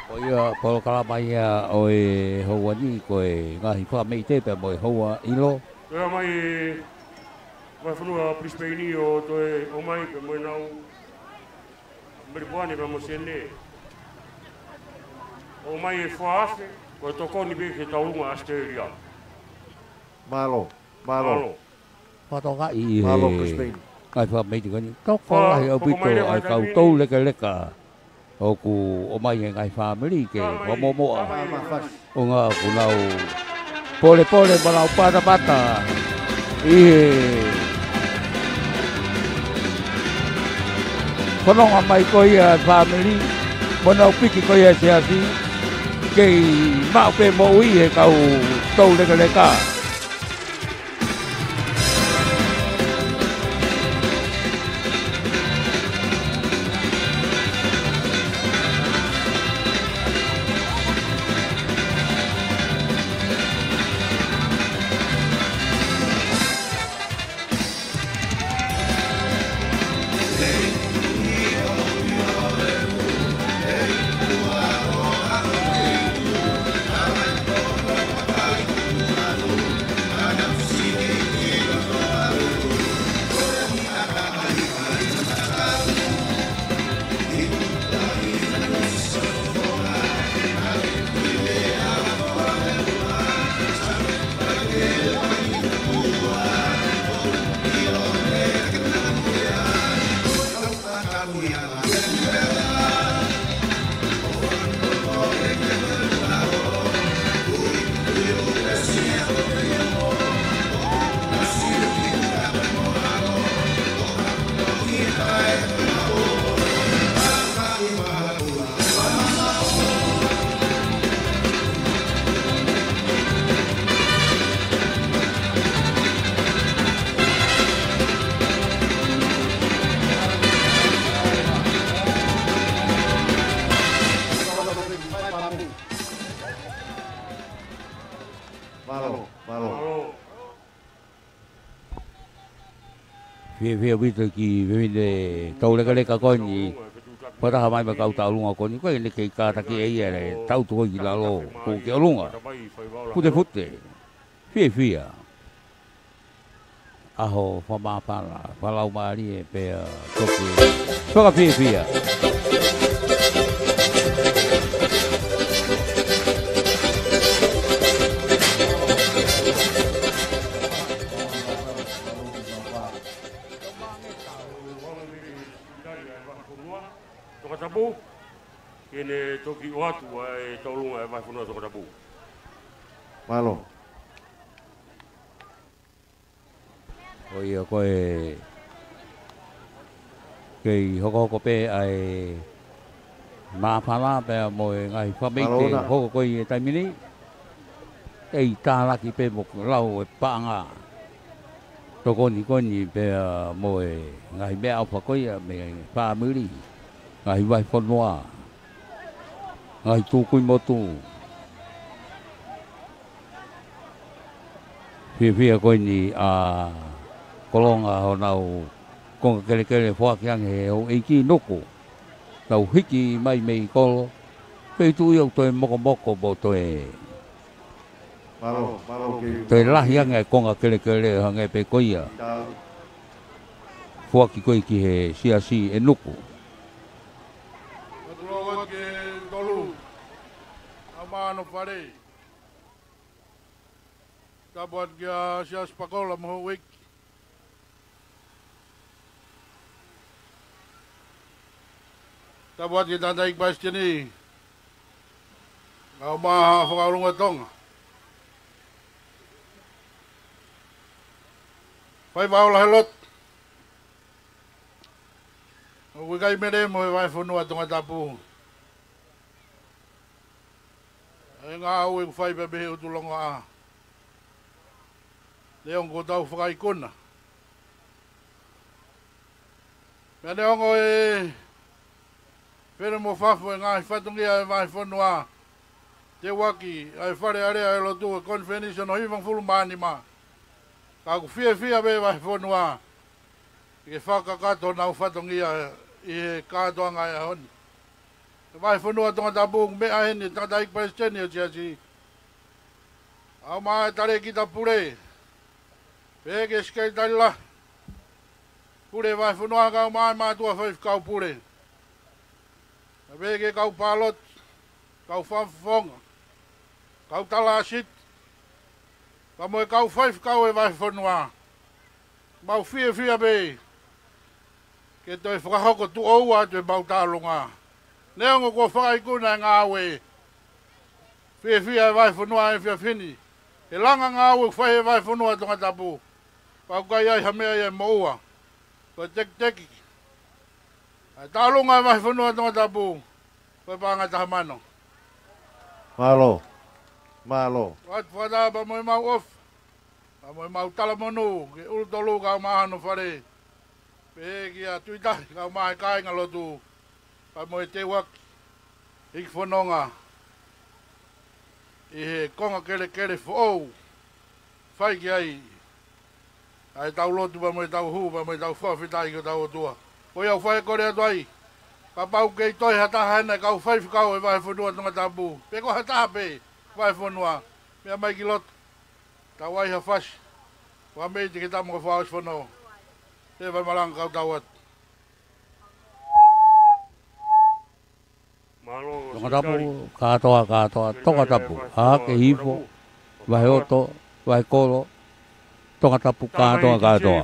Ko ia polokalama ia ʻo e houa ni, ko e ngaahi fakameʻite pea mo e houa ʻilo. Ko ia mai, mai fonua Brisbane ʻo toe ʻomai pea mo e nau Melipoane pea mo Senē. ʻOmai e fā afe, ko e tokoni pē ki he tauʻolunga ʻAositelēlia. Mālō, mālō. Mālō. Fakatokangaʻi ʻi he Mālō, Chris Payne. Ngaahi fakameʻite ko eni. Tokolahi ʻaupito ʻa e kau toulekeleka ʻoku ʻomai e ngaahi fāmili ke fakamoʻomoʻa. ʻUhinga ʻoku nau polepole mo nau patapata ʻi he fononga mai ko ia e fāmili, mo nau piki ko ia e siasi, kei maʻu pē moʻui he kau toulekeleka. Mālō, mālō. Fiefia ʻaupito ki he fefine toulekeleka ko eni. Fakataha mai mo e kau tauʻolunga ko eni. Ko eni kei kātaki ʻe ia e tau tuku ki lalo, ko ē ki ʻolunga. Futefute. Fiefia. ʻAho fakamāfana, fakalaumālie pea toki fakafiefia. Tongatapu, ke ne toki ʻoatu ʻa e tauʻolunga ʻa e vahefonua Tongatapu. Mālō. ʻO ia ko e kei hokohoko pē ʻa e māfana pea mo e ngaahi fakameʻite hoko ko ia he taimi ni. ʻEi tālaki pē mo lau e paʻanga tokoni ko eni pea mo e ngaahi meʻaʻofa ko ia mei he fāmili, ngaahi vahefonua, ngaahi tukui motu. Fiefia ko eni ʻa Kolonga honau konga kelekele foaki ange he houʻeiki Nuku. Nau hiki mai mei kolo, feituʻu ia ʻoku toe mokomoko mo toe, mālō, mālō ke toe lahi ange ʻa e konga kelekele hangē pē ko ia. Foaki ko ē ki he siasi ʻe Nuku. Atu loa ki he tolu. Kau Maʻa Hono Fale. Tapu atu kia Siaosi Pakola mo houʻeiki. Tapu atu ki he tangataʻeiki palesiteni. Kau Maʻa Fakaʻulungatonga. Faiva ola he lotu. ʻOku ʻikai melemo he vahefonua Tongatapu ʻa e ngāue ʻoku fai pē mei he ʻUtulongoaʻa. Neongo ʻoku tau fakaikuna, pea neongo ʻe fele mo fafo e ngaahi fatongia ʻo e vahefonua, teuaki ʻa e Fale Alea ʻo e Lotu, e Konifelenisi hono hivangofulu mā nima, ka ʻoku fiefia pē vahefonua ke fakakakato honau fatongia ʻi he kātoanga ʻo e ʻaho ni. He vahefonua Tongatapu, meʻa heni e tangataʻeiki palesiteni ʻo e siasi, kau Maʻa e talēkita pule, pehē ki he sekelitali lahi, pule vahefonua, kau Maʻa e mātuʻa faifekau pule, pea pehē ki he kau pāloti, kau fakafofonga, kau talāsiti, pea mo e kau faifekau ʻo e vahefonua. Mau fiefia pē ke toe fakahoko tuʻo ua atu ʻemau tālunga. Neongo kuo fakaikuna e ngāue, fiefia e vahefonua he efiafi ni he langa ngāue ʻoku fai he vahefonua Tongatapu. Pea ʻoku ʻikai ʻi ai ha meʻa ia ʻe moʻua, ko e tekiteki ʻa e tālunga ʻa e vahefonua Tongatapu, ko e paʻanga ʻe taha mano. Mālō. Mālō. Atu fakataha pea mo ʻemau ʻofa, pea mo ʻemau talamonū ki he ʻulu tolu, kau Maʻa Hono Fale, pehē kia Tuʻitahi, kau Maʻa e kāingalotu, pea mo e teuaki, hiki fononga ʻi he konga kelekele foʻou, fai ki ai ʻa ʻetau lotu pea mo ʻetau hū pea mo ʻetau fakafetaʻi ki hotau ʻOtua. Ko ia ʻoku fai e kole atu ai, kapau ʻoku kei toe ha taha hena e kau faifekau ʻo e vahefonua Tongatapu, pe ko ha taha pē vahefonua, meʻa mai ki loto, tau ʻai ha fasi, ʻo ʻai mei te ke tama ko Fakaʻosifono. Te vai malanga kau tau atu. Mālō, Tongatapu, Sekitali. Kātoa, kātoa, Tongatapu, Hahake, Hihifo, Vaheoto, Vahekolo, Tongatapu, kātoa, kātoa.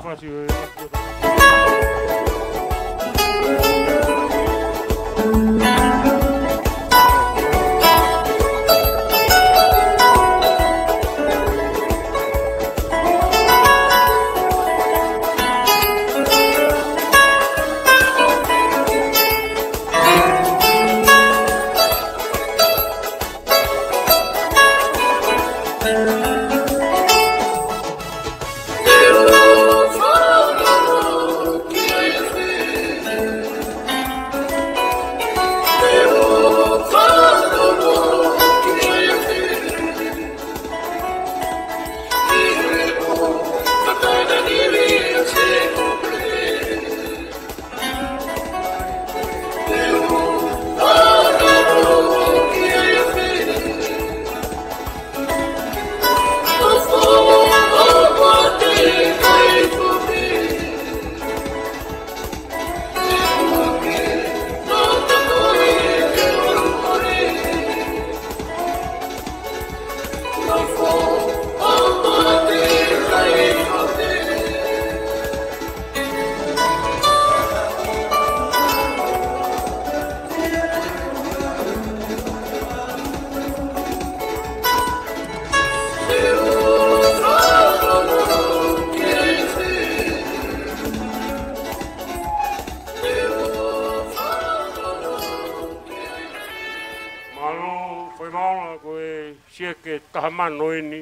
Mālō, fai mālō ko e sieke taha mano eni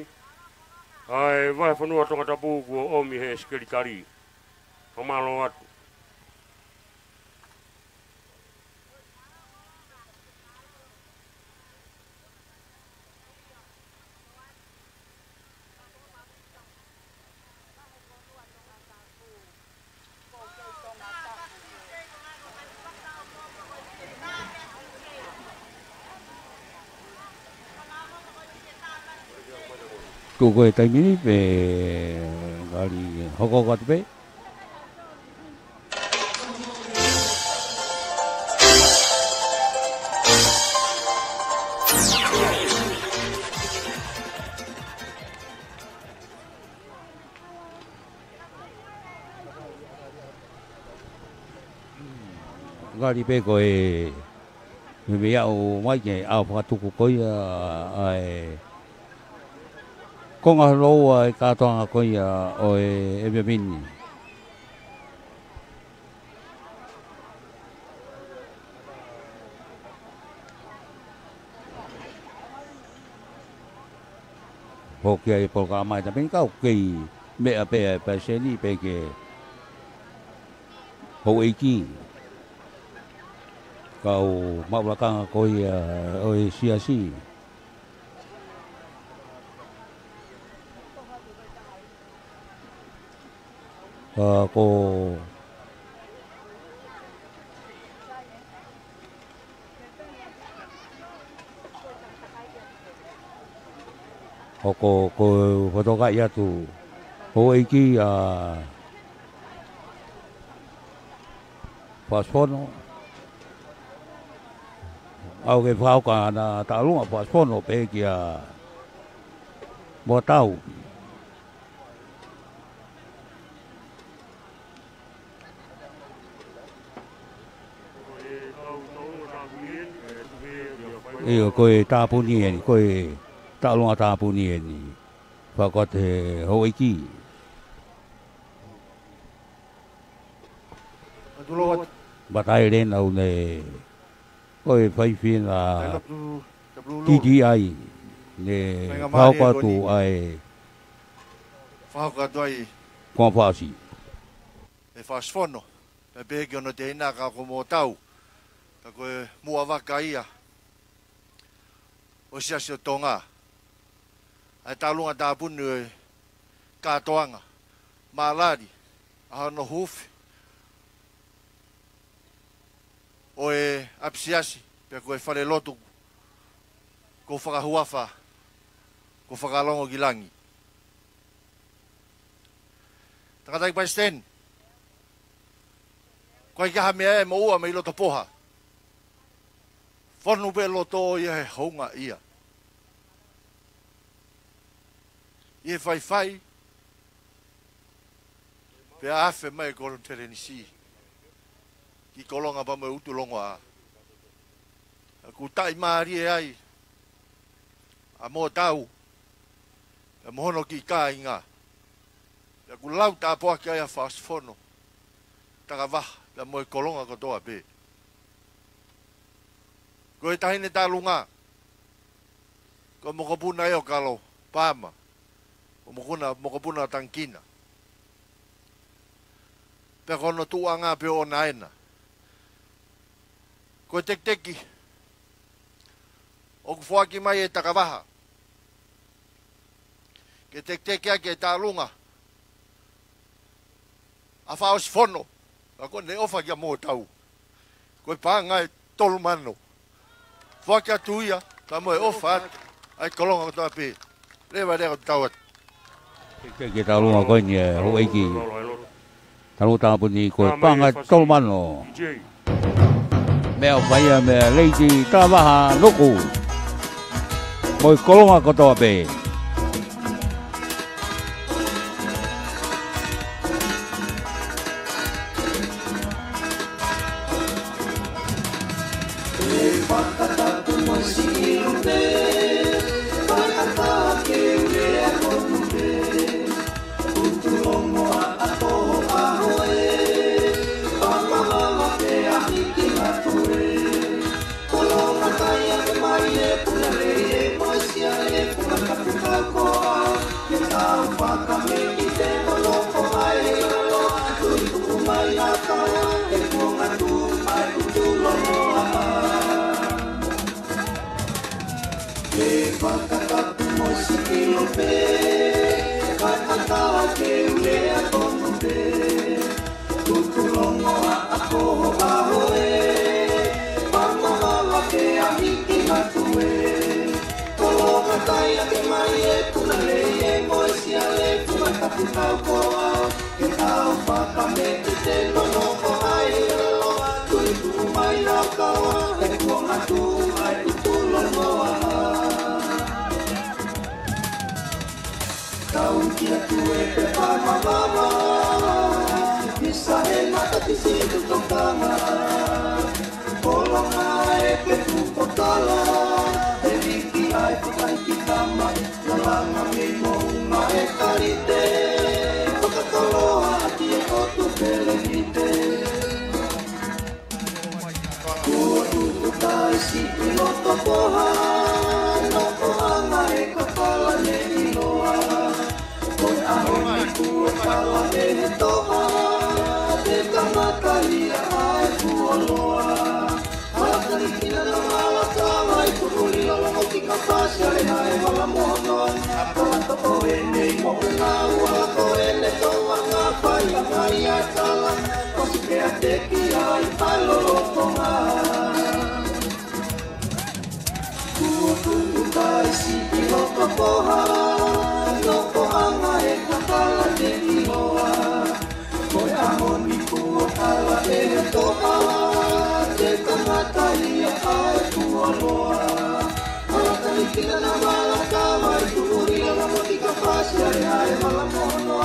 ʻa e vahefonua Tongatapu kuo ʻomi he sekelitali. Fakamālō atu. Tuʻu ko e taimi ni pē, ngali hoko atu pē. Ngali pē ko e meimei aʻu mai ki he ʻaho fakatuku ko ia ʻa e konga hono ua ʻo e kātoanga ko ia ʻo e M M N. Hoko ai e polokalama ʻi he taimi ni, ka ʻoku kei meʻa pē ʻa e palesiteni pē ki he houʻeiki, kau maʻu lakanga ko ia ʻo e siasi. Ka ko Hoko ko e fotokaʻi atu houʻeiki ʻa Fasifono. ʻAu ke fakahoko ʻa e taʻalunga Fasifono pē kia Moatau. ʻIo, ko e tāpuni eni, ko e taʻalunga tāpuni eni. Fakahoko atu ʻe he houʻeiki. Mataele naʻa ne, ko e fai fina T T I ne fakahoko atu ʻa e fakahoko atu ai. Ko Fasi. ʻE Fasifono, pea pehē ki hono teina ka ko Moatau, ka ko e muʻavaka ia ʻo e Siasi ʻo Tonga. ʻA e taʻalunga tāpuni ʻo e kātoanga, mālali ʻa hono huufi ʻo e ʻapisiasi, pea ko e falelotu, ko Fakahuafa, ko Fakalongokilangi. Tangataʻeiki Palesiteni, ko e hā ha meʻa ʻe moʻua mei loto Poha? Fonu pē loto ia he houngaʻia. ʻI he faifai, pea afe mai e konifelenisi ki Kolonga pea mo e ʻUtulongoaʻa. ʻOku taʻimālie ai ʻa Moatau pea mo hono kiʻi kāinga. Pea ʻoku lau tāpuaki ai ʻa Fasifono, Takavaha, pea mo e Kolonga kotoa pē. Ko e taʻahine taʻalunga, ko e mokopuna ia ʻo Kalo Paama, ko e mokopuna, mokopuna ʻo Tangikina. Pea ko hono tuʻuʻanga pē ʻoʻona ena. Ko e tekiteki ʻoku foaki mai ʻe Takavaha ke tekiteki ʻaki e taʻalunga ʻa Fasifono, ka ko ʻene ʻofa kia Moatau, ko e paʻanga ʻe tolu mano. Foaki atu ia, ka mo e ʻofa atu ʻa e Kolonga kotoa pē. Leva leva ko e tau atu. Ke, ke taʻalunga ko eni ʻa e houʻeiki. Taʻalunga tāpuni ko e paʻanga ʻe tolu mano. Meʻaʻofa ia mei Leiti Takavaha Nuku mo e Kolonga kotoa pē. Tau koa, ke tau faka me te te nono ko ai alo, tui tuʻu mai au kaua, e kuonga tuʻu ai tuʻu lonoa. Kau ki a tue pe pama mama, misa e mata ki si tu tokanga. Kolonga e ke tu kotala, e liki ai ko kai ki tama, lalanga mi mo uma e kalite, fakakaloa ki e kotu pelenite. Kuo tuku taisi i loto poha, no ko anga e kapala ne iloa. Ko e ʻaho ni kuo tala e he toha, te kamata ia ai kuo loa. Hala kani kina na mala kama i kuhuli lolo mo ki kapasi ale hae vala mono. Kala toko e nei mo una ua ko e ne toa nga pai a mai a tala. Ko si pea te ki ai a lolo konga. Kuo tuku taisi i loto poha, no ko anga e kapala ne iloa. Ko e ʻaho ni kuo tala e he toha, te kamata ia ai kuo loa. Hala kani kina na mala kama i kuhuli lolo mo ki kapasi ale hae vala mono.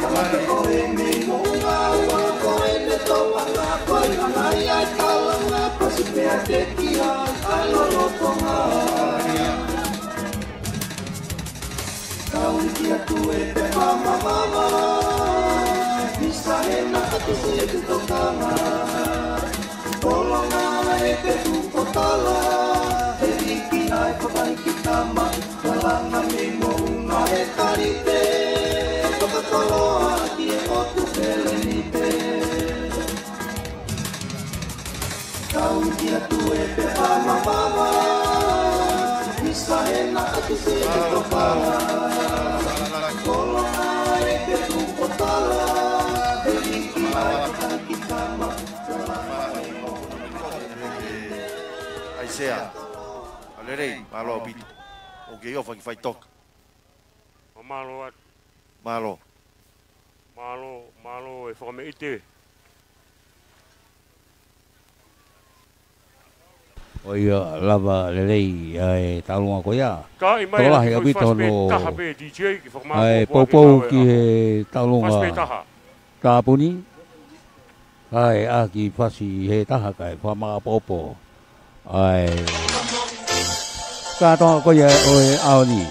Hala ke ko e nei mo una ua ko e ne toa nga pai a mai a tala nga pasi pea te ki ai a lolo konga. Kau ki a tue pe pama mama, misa e na atu si e tu tokanga. Kolonga e ke tu kotala, e liki ai ko kai ki tama, lalanga mi mo uma e kalite, fakakaloa ki e kotu pelenite. Kau ki a tue pe pama mama, misa e na atu si e te tokanga. Kolonga e ke tu kotala, e liki ai ko kai ki tama. ʻAisea. ʻA lelei, mālō ʻaupito. ʻOku kei ʻofa ki faʻitoka. Mālō atu. Mālō. Mālō, mālō e fakameʻite. ʻOi, lava lelei ʻa e taulunga ko ia. Ka i mai tokolahi atu ʻaupito fasi pe no taha pe D J ki fakamaʻa ʻa e poupou ki he taulunga. Fasi pe taha. Tāpuni. ʻAi, ʻa ki fasi he taha kae fakamaʻopoʻopo. ʻAi. Ka toa ko ia ʻo e ʻaho ni.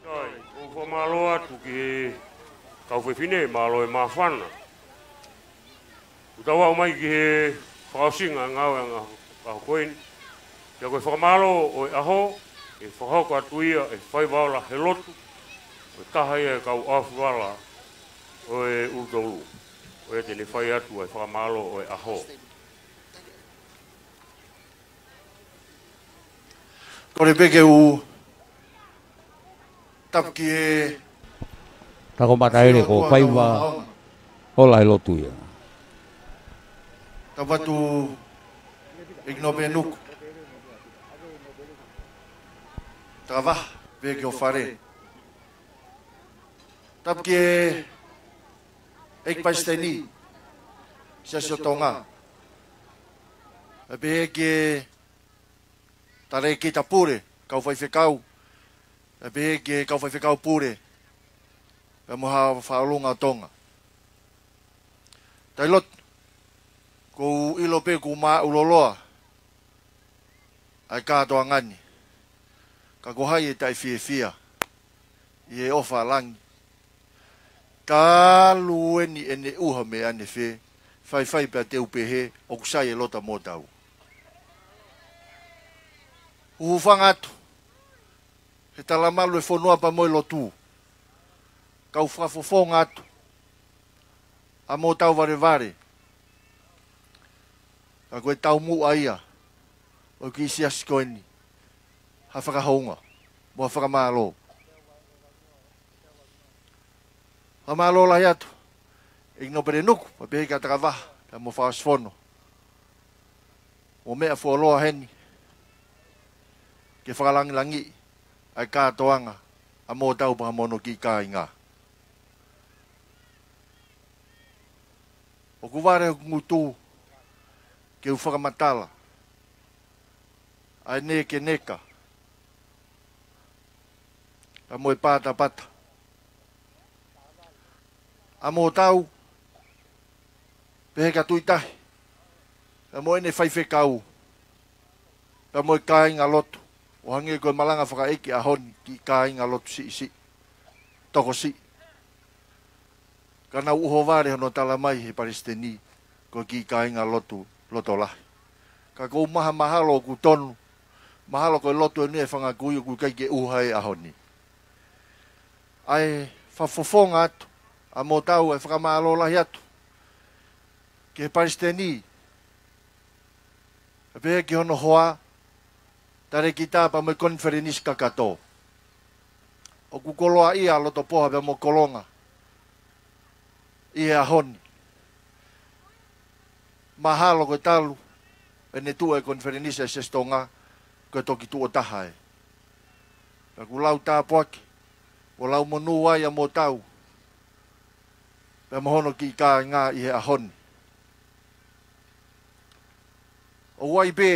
ʻOku ou fakamālō atu ki he kau fefine, mālō e māfana. Kuo tau aʻu mai ki he fakaʻosinga e ngāue ʻa e ngaahi ʻaho ko eni. Pea ko e fakamālō ʻo e ʻaho, ʻe fakahoko atu ia ʻe he faiva ola he lotu, ʻo e taha ia e kau ʻaofivala ʻo e ʻUlutoulu. ʻO ia te ne fai atu ʻa e fakamālō ʻo e ʻaho. Kole pē ke u tapu ki he Tako mata ele ko faiva ola he lotu ia. Tapu atu ʻEiki Nopenuku. Takavaha pē ki ho fale. Tapu ki he ʻEiki Palesiteni Siasi ʻo Tonga. Pea pehē ki he Talēkita Pule, kau faifekau, pea pehē ki he kau faifekau pule, pea mo e Haʻa Faʻaolunga ʻo Tonga. Tailotu, ʻoku ou ʻilo pē kuo māʻuloloa ʻa e kātoanga ni. Ka ko hai ʻe taʻefiefia ʻi he ʻofa ʻa langi? Talu eni ʻene ʻuha mei ʻanefē, faifai pea te u pehē ʻoku sai e loto ʻa Mōtau. Hūfanga atu he talamalu e fonua pea mo e lotu, kau fakafofonga atu ʻa Mōtau Valevale. Ka ko e taumuʻa ia ʻo e kiʻi siasi ko eni, ha fakahounga mo ha fakamālō. Fakamālō lahi atu ʻEiki Nopenuku, pea pehē kia Takavaha pea mo Fakaʻosi Fono, ʻo meʻa fuoloa heni ke fakalangilangiʻi ʻa e kātoanga ʻa Mōtau pea mo hono kiʻi kāinga. ʻOku vale hoku ngutu ke u fakamatala ʻa e nekeneka pea mo e patapata ʻa Mōtau, pehē kia Tuʻitahi pea mo ʻene faifekau, pea mo e kāingalotu, ʻo hangē ko e malanga fakaʻeiki ʻaho ni, kiʻi kāingalotu siʻisiʻi, tokosiʻi. Ka naʻe ʻuho vale hono talamai ʻe he Palesiteni ko e kiʻi kāingalotu loto lahi. Ka ʻoku ou maha-, mahalo ʻoku tonu, mahalo ko e lotu eni ʻa e fanga kui ʻoku ʻikai ke ʻuha he ʻaho ni. ʻA e fakafofonga atu ʻa Mōtau, ʻa e fakamālō lahi atu ki he Palesiteni, pea pehē ki hono hoa, Talēkita pea mo e konifelenisi kakato. ʻOku koloaʻia ʻa Lotopoha pea mo Kolonga ʻi he ʻaho ni. Mahalo ko e talu ʻene tuʻu e konifelenisi ʻa e Siasi Tonga, ko e toki tuʻo taha ē. Pea ʻoku lau tāpuaki, ʻo lau monū ai ʻa Mōtau pea mo hono kiʻi kāinga ʻi he ʻaho ni. ʻOku ʻi ai pē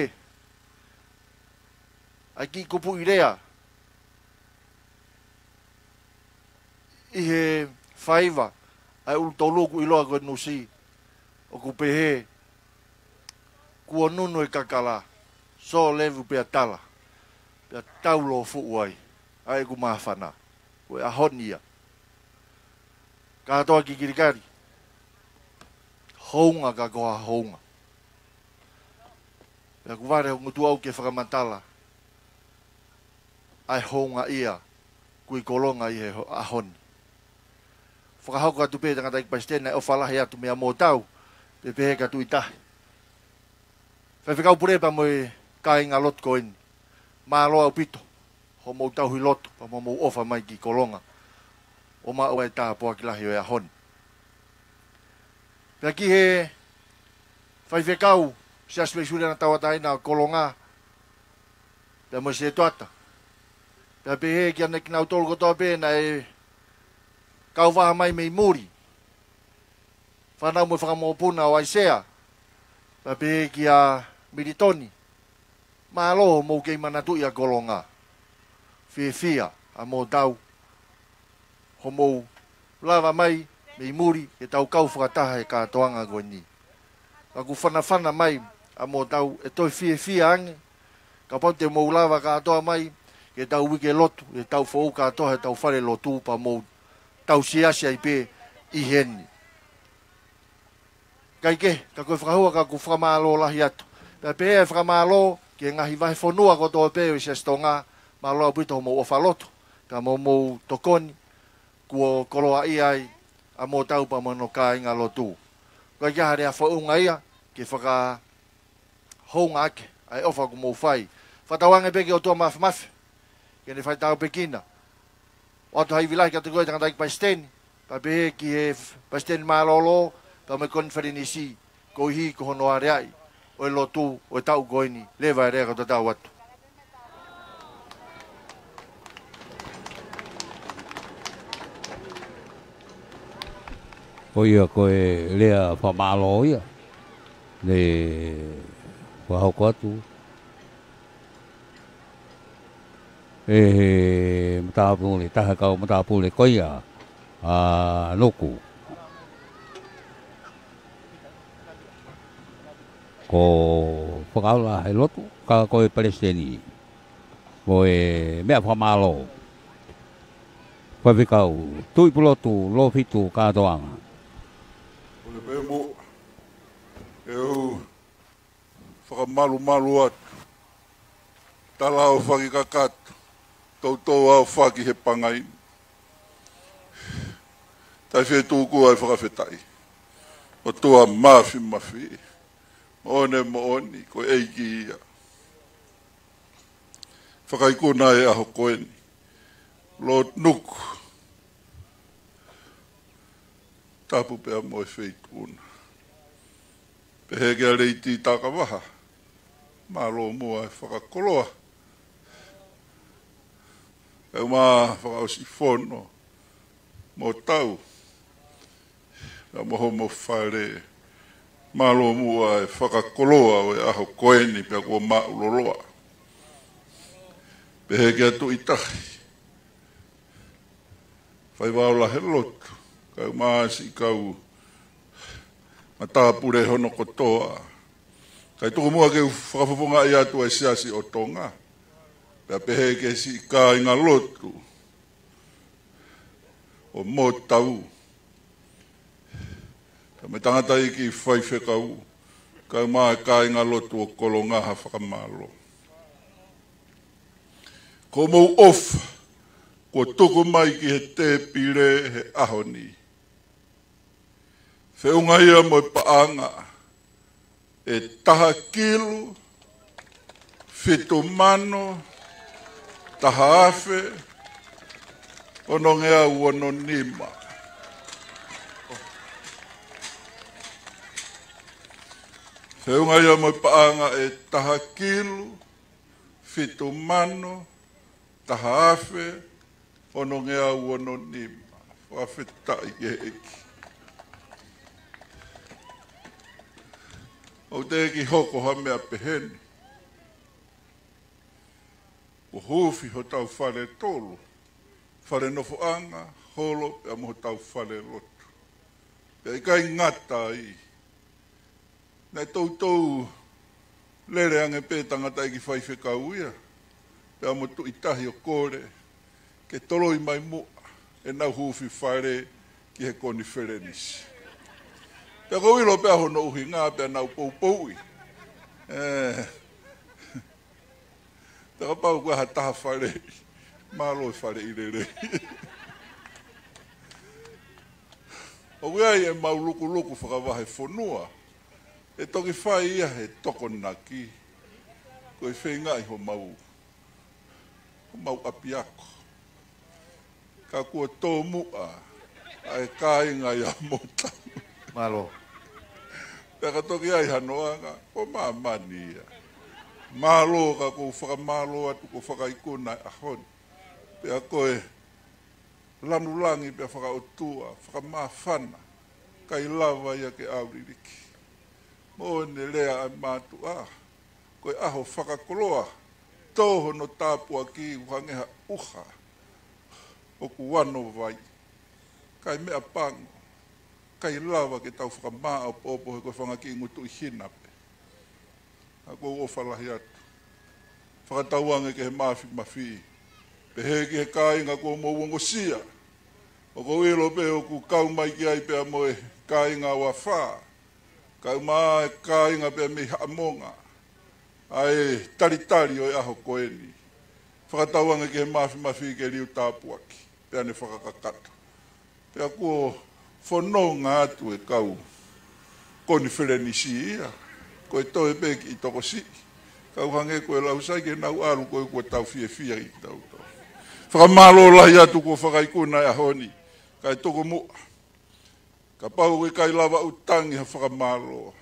ʻa e kiʻi kupuʻi lea ʻi he faiva ʻa e ʻUlutolu ʻoku ʻiloa ko e Nusi, ʻoku pehē: Kuo nunu e kakala, sōlevu pea tala, pea taulōfuʻu ai ʻa ʻeku māfana. Ko e ʻaho ni ia. Kātoa kiʻi kilikali, hounga ka ko ha hounga. Pea ʻoku vale hoku ngutu au ke fakamatala ʻa e houngaʻia ʻoku ʻi Kolonga ʻi he ho-, ʻaho ni. Fakahoko atu pē, tangataʻeiki Palesiteni, ʻa e ʻofa lahi atu meia Mōtau, pea pehē kia Tuʻitahi, Faifekau Pule pea mo e kāingalotu ko eni. Mālō ʻaupito hoʻomou tauhi lotu pea mo hoʻomou ʻofa mai ki Kolonga, ʻo maʻu ai e tāpuaki lahi ʻo e ʻaho ni. Pea ki he Faifekau Siasi Uēsiliana Tauʻatāina ʻo Kolonga, pea mo e Setuata. Pea pehē kia kinautolu kotoa pē naʻe kau vaha mai mei muli, fānau mo e fakamokopuna ʻo ʻAisea. Pea pehē kia Militoni, mālō hoʻomou kei manatuʻi ʻa Kolonga. Fiefia ʻa Mōtau hoʻomou lava mai mei muli ke tau kau fakataha he kātoanga ko eni. Ka ʻoku fanafana mai ʻa Mōtau ʻe toe fiefia ange kapau te mou lava kātoa mai ke tau uike lotu, ke tau foʻou kātoa he tau fale lotu pea mou tau siasi ai pē ʻi heni. Kae kehe, ka ko e fakahua ka ʻoku fakamālō lahi atu. Pea pehē ʻa e fakamālō ki he ngaahi vahefonua kotoa pē ʻo e Siasi Tonga, mālō ʻaupito hoʻomou ʻofa loto, pea mo hoʻomou tokoni, kuo koloaʻia ai ʻa Mōtau pea mo hono kāingalotu. Ko e kiʻi lea founga ia ke fakahoungaʻaki ʻa e ʻofa ʻoku mou fai. Fakatauange pē ki he ʻOtua Māfimafi ke ne faitāpuekina. ʻOatu ha ivi lahi kiate koe tangataʻeiki palesiteni, pea pehē ki he palesiteni mālōlō, pea mo e konifelenisi, koeʻuhi ko hono aleaʻi ʻo e lotu ʻo e taʻu ko eni. Leva e lea kae tatau atu. Ko ia ko e lea fakamālō ia ne fakahoko atu ʻe he matāpule, taha kau matāpule ko ia ʻa Nuku. Ko Fakaola he lotu, ka ko e palesiteni mo e meʻa fakamālō. Faifekau Tuʻipulotu Lōfitu Kātoanga. Kole pē mo e u fakamalumalu atu. Tala ʻo fakikakato, toutou ʻo faki he pangai. Taʻefetuku ai fakafetaʻi. ʻOtua Māfimafi, moʻoni moʻoni ko e ʻEiki ia. Fakaikuna e ʻaho ko eni. Lord Nuku. Tapu pea mo e feituʻu na. Pehē kia Leiti Takavaha, mālō muʻa e fakakoloa. Kae ʻumaʻā Fakaʻosifono Mōtau, pea mo homo fale, mālō muʻa e fakakoloa ʻo e ʻaho ko eni pea kuo māʻuloloa. Pehē kia Tuʻitahi, Faivaola he lotu, kae ʻumaʻā siʻi kau matāpule hono kotoa. Kae tuku muʻa ke u fakafofongaʻi atu ʻa e Siasi ʻo Tonga, pea pehē ki he siʻi kāingalotu ʻo Mōtau, pea mo e tangataʻeiki faifekau, kae ʻumaʻā e kāingalotu ʻo Kolonga, ha fakamālō. Ko hoʻomou ʻofa kuo tuku mai ki he tēpile he ʻaho ni, feʻunga ia mo e paʻanga ʻe taha kilu, fitu mano, taha afe, onongeau ono nima. Feʻunga ia mo e paʻanga ʻe taha kilu, fitu mano, taha afe, onongeau ono nima. Fakafetaʻi ki he ʻEiki. ʻOku teʻeki hoko ha meʻa pehē ni. Kuo huufi hotau fale tolu, fale nofoʻanga, holo, pea mo hotau fale lotu. Pea ʻikai ngata ai, naʻe toutou lele ange pē tangataʻeiki faifekau ia, pea mo Tuʻitahi ʻo kole ke toloi mai muʻa ʻenau huufi fale ki he konifelenisi. Pea ʻoku ou ʻilo pē hono ʻuhinga pea nau poupouʻi. ʻE, pea kapau ko ha taha faleʻi, mālō e faleʻi lelei. ʻOku ʻi ai ʻemau lukuluku fakavahefonua ʻe toki fai ia he Tokonaki, ko e feingaʻi homau, homau ʻapiako. Ka kuo tō muʻa ʻa e kāinga ia Mōtau. Mālō. Pea ka toki ʻi ai hano anga, ko māmani ia. Mālō ka ʻoku ou fakamālō atu kuo fakaikuna e ʻaho ni. Pea ko e lanu langi pea fakaʻotua, fakamāfana, ʻikai lava ia ke ʻauliliki. Moʻoni e lea ʻa e mātuʻa, ko e ʻaho fakakoloa, tō hono tāpuaki ʻo hangē ha ʻuha ʻoku ano vai. ʻIkai meʻapango, ʻikai lava ke tau fakamāʻopoʻopo he ko e fanga kiʻi ngutu ʻi hina pē. ʻOku ou ʻofa lahi atu. Fakatauange ki he mafimafi. Pehē ki he kāinga kuo mou ongosia. ʻOku ou ʻilo pē ʻoku kau mai ki ai pea mo e kāinga ʻo afā. Kau mai e kāinga pea mei Haʻamonga. ʻA e talitali ʻo e ʻaho ko eni. Fakatauange ki he mafimafi ke liu tāpuaki. Pea ne fakakakato. Pea kuo fononga atu e kau konifelenisi ia, ko e toe pē kiʻi tokosiʻi. Kau hangē ko e lau sai ke nau ʻalu ko e kuo tau fiefia ʻi tau tau. Fakamālō lahi atu kuo fakaikuna e ʻaho ni, kae tuku muʻa. Kapau ʻoku ʻikai lava ʻo tangi ha fakamālō.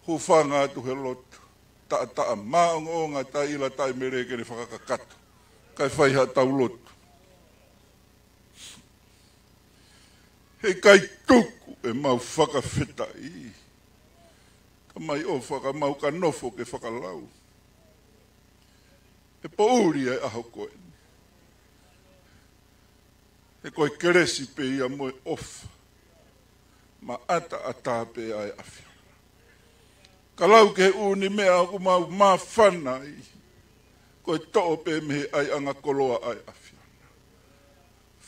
Hūfanga atu he lotu, taʻataʻa, māʻongoʻonga, taʻeʻila, taʻemele ke ne fakakakato. Kae fai haʻatau lotu. He ʻikai tuku ʻemau fakafetaʻi. Tamai ʻofa ka mau ka nofo ke fakalau. He poʻuli e ʻaho ko eni. He ko e kelesi pē ia mo e ʻofa. Maʻataʻatā pē ʻa e ʻAfiona. Ka lau ki he ʻū meʻa ʻoku mau māfana ai. Ko e toʻo pē mei he ʻaiʻanga koloa ʻa e ʻAfiona.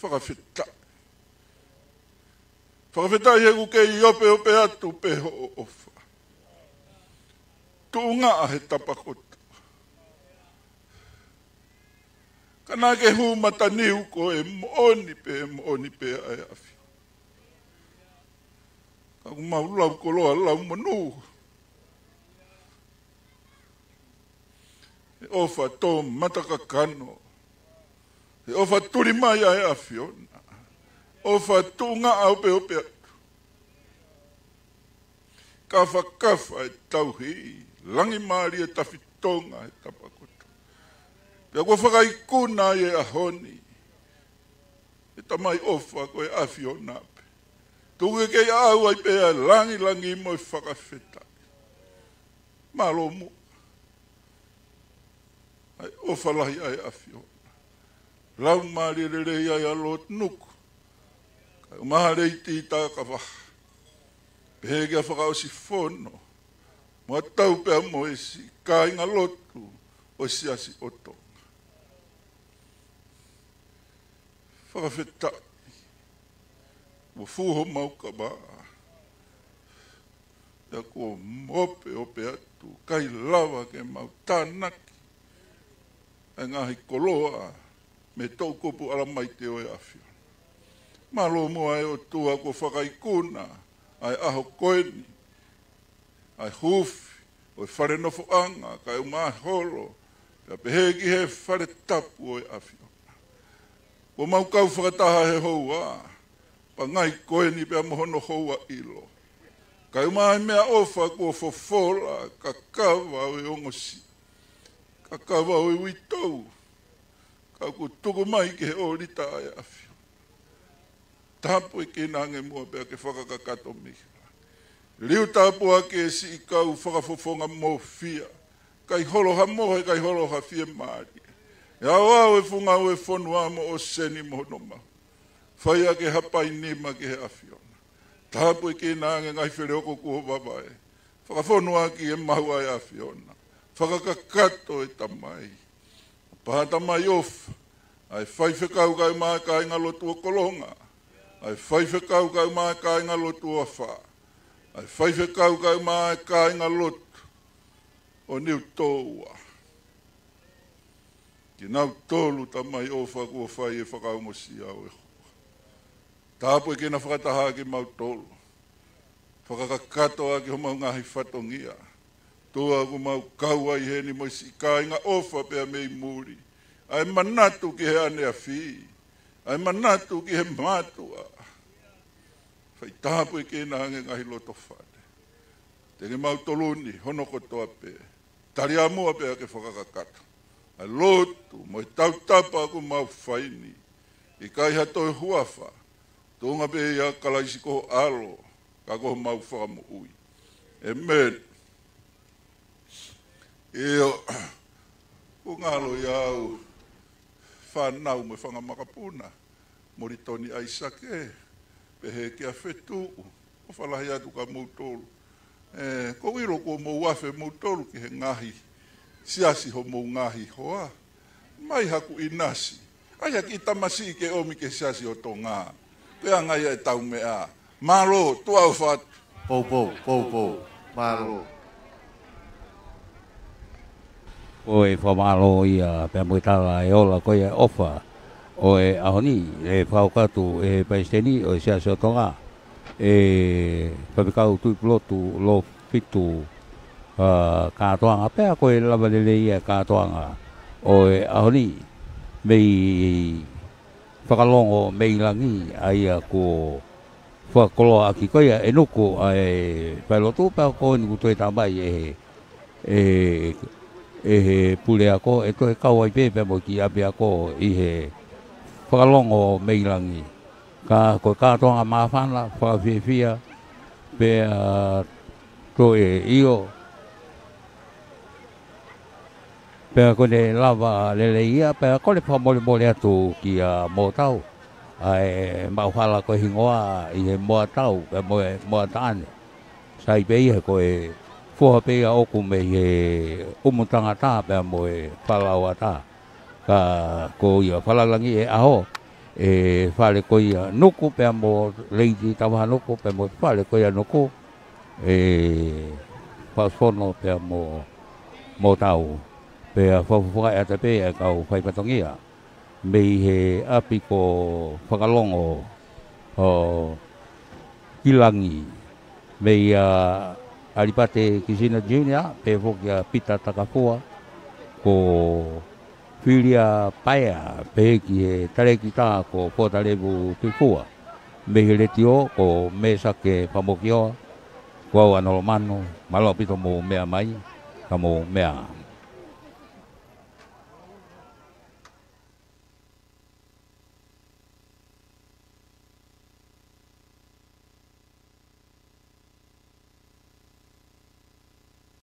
Fakafetaʻi. Fakafetaʻi he ʻoku kei opeope atu pē hoʻo ʻofa. Tuʻungaʻa he tapakoto. Ka naʻa ke hū mataniu ko e moʻoni pē, moʻoni pē ʻa e ʻAfiona. Ka ʻoku mau lau koloa lau monū. He ʻofa tō matakakano. He ʻofa tuli mai ʻa e ʻAfiona. ʻOfa tuʻungaʻa opeope atu. Kafakafa e tauhi, langi mālie tafitonga he tapakoto. Pea kuo fakaikuna ai e ʻaho ni. E tamai ʻofa ko e ʻAfiona pē. Tuku ke kei ʻau ai pē ʻa e langilangi mo e fakafetaʻi. Mālō muʻa. ʻA e ʻofa lahi ʻa e ʻAfiona. Lau mālie lelei ai ʻa Lord Nuku. Kae ʻumaʻā Lady Takavaha. Pehē ki he fakaʻosi fono. Mo e tau pea mo e siʻi kāinga lotu ʻo e siasi ʻo Tonga. Fakafetaʻi. Mo fuho mau ka vā. Pea kuo opeope atu, ʻikai lava ke mau tānaki. ʻA e ngaahi koloa, mei he toʻukupu ʻalamaite ʻo e ʻAfiona. Mālō muʻa e ʻOtua kuo fakaikuna, ʻa e ʻaho ko eni, ʻa e huufi, ʻo e fale nofoʻanga, kae ʻumaʻā e holo, pea pehē ki he fale tapu ʻo e ʻAfiona. Kuo mau kau fakataha he houa, pangai ko eni pea mo hono houa ʻilo. Kae ʻumaʻā e meʻaʻofa kuo fofola, kakava ʻo e ongosia. Kakava ʻo e uitou, ka ʻoku tuku mai ki he ʻōlita ʻa e ʻAfiona. Tāpuekina ange muʻa pea ke fakakakato mei he langi. Liu tāpuaki e siʻi kau fakafofonga mōfia, ʻikai holo ha mohe, ʻikai holo ha fiemālie. ʻE aoao e funga ʻo e fonua mo ʻōseni mo hono mahu. Fai ʻaki e hapai nima ki he ʻAfiona. Tāpuekina ange ngaahi feleoko kuo vavae. Fakafonuaki e mahu ʻa e ʻAfiona. Fakakakato e tamai. Pā tamai ʻofa. ʻA e faifekau kae ʻumaʻā e kāinga lotu ʻo Kolonga. ʻA e faifekau kae ʻumaʻā e kāinga lotu ʻo Afā. ʻA e faifekau kae ʻumaʻā e kāinga lotu ʻo Niutōua. Kinautolu tamai ʻofa kuo fai e fakaongosia ʻo e houa. Tāpuekina fakataha kimautolu. Fakakakato ʻaki homau ngaahi fatongia. Tuʻa ʻoku mau kau ai heni mo e siʻi kāinga ʻofa pea mei muli. ʻA e manatu ki he ʻaneafi. ʻA e manatu ki he mātuʻa. Fai tāpuekina ange ngaahi loto fale. Te ke mautolu ni, hono kotoa pē. Tali ʻa muʻa pea ke fakakakato ʻa e lotu mo e tautapa ʻoku mau fai ni. ʻIkai ha toe huafa, tuʻunga pē ʻia Kalaisi ko ho ʻAlo, ka ko homau Fakamoʻui. ʻĒmeni. ʻIo, ʻoku ngalo ʻia au fānau mo e fanga makapuna, Molitoni ʻAisake, pehē kia Fetuʻu, ʻofa lahi atu kia moutolu. ʻE, ʻoku ou ʻilo kuo mou afe moutolu ki he ngaahi siasi homou ngaahi hoa. Mai haku ʻinasi. ʻAi ha kiʻi tamasiʻi ke ʻomi ki he siasi ʻo Tonga. Ko e anga ia ʻetau meʻa. Mālō, tuʻa ʻofa atu. Poupou, poupou. Mālō. Ko e fakamālō ia pea mo e tala e ola ko ia ʻofa ʻo e ʻaho ni, ʻe fakakakato ʻe he Palesiteni ʻo e Siasi ʻo Tonga, ʻe Faifekau Tuʻipulotu Lōfitu, ʻa, Kātoanga, pea ko e lava lelei ia e kātoanga ʻo e ʻaho ni, mei Fakalongo mei langi, ʻa ia kuo fakakoloaʻaki ko ia ʻe Nuku ʻa e failotu, pea ko eni kuo toe tā mai ʻe he, ʻe, ʻe he puleako, ʻe toe kau ai pē pea mo e kiʻi ʻapiako ʻi he Fakalongo mei langi. Ka ko e kātoanga māfana, fakafiefia, pea toe ʻio, pea ko ʻene lava lelei ia, pea ko e fakamolemole atu kia Mōtau, ʻa e maʻu hala ko e hingoa ʻi he Moatau, pea mo e Moataʻane. Sai pē ia ko e foha pē ia ʻoku mei he ʻumu tangata pea mo e falaoata. Ka ko ia Falalangi ʻe ʻaho, ʻe fale ko ia Nuku pea mo Leiti Tavahanuku pea mo e fale ko ia Nuku, ʻe Fausifono pea mo Mōtau. Pea fakafakaʻata pē ʻa e kau faifatongia mei he ʻapi ko Fakalongo ʻo Kilangi, mei a ʻAlipate Kisina Junior, pea foki ʻa Pita Takafua, ko Filia Paea, pea ki he talēkita ko Potalevu Tuifua. Mei he letiō ko Mēsake Pamokioa, ko au ʻAna Lomanu, mālō ʻaupito mou meʻa mai, ka mou meʻa.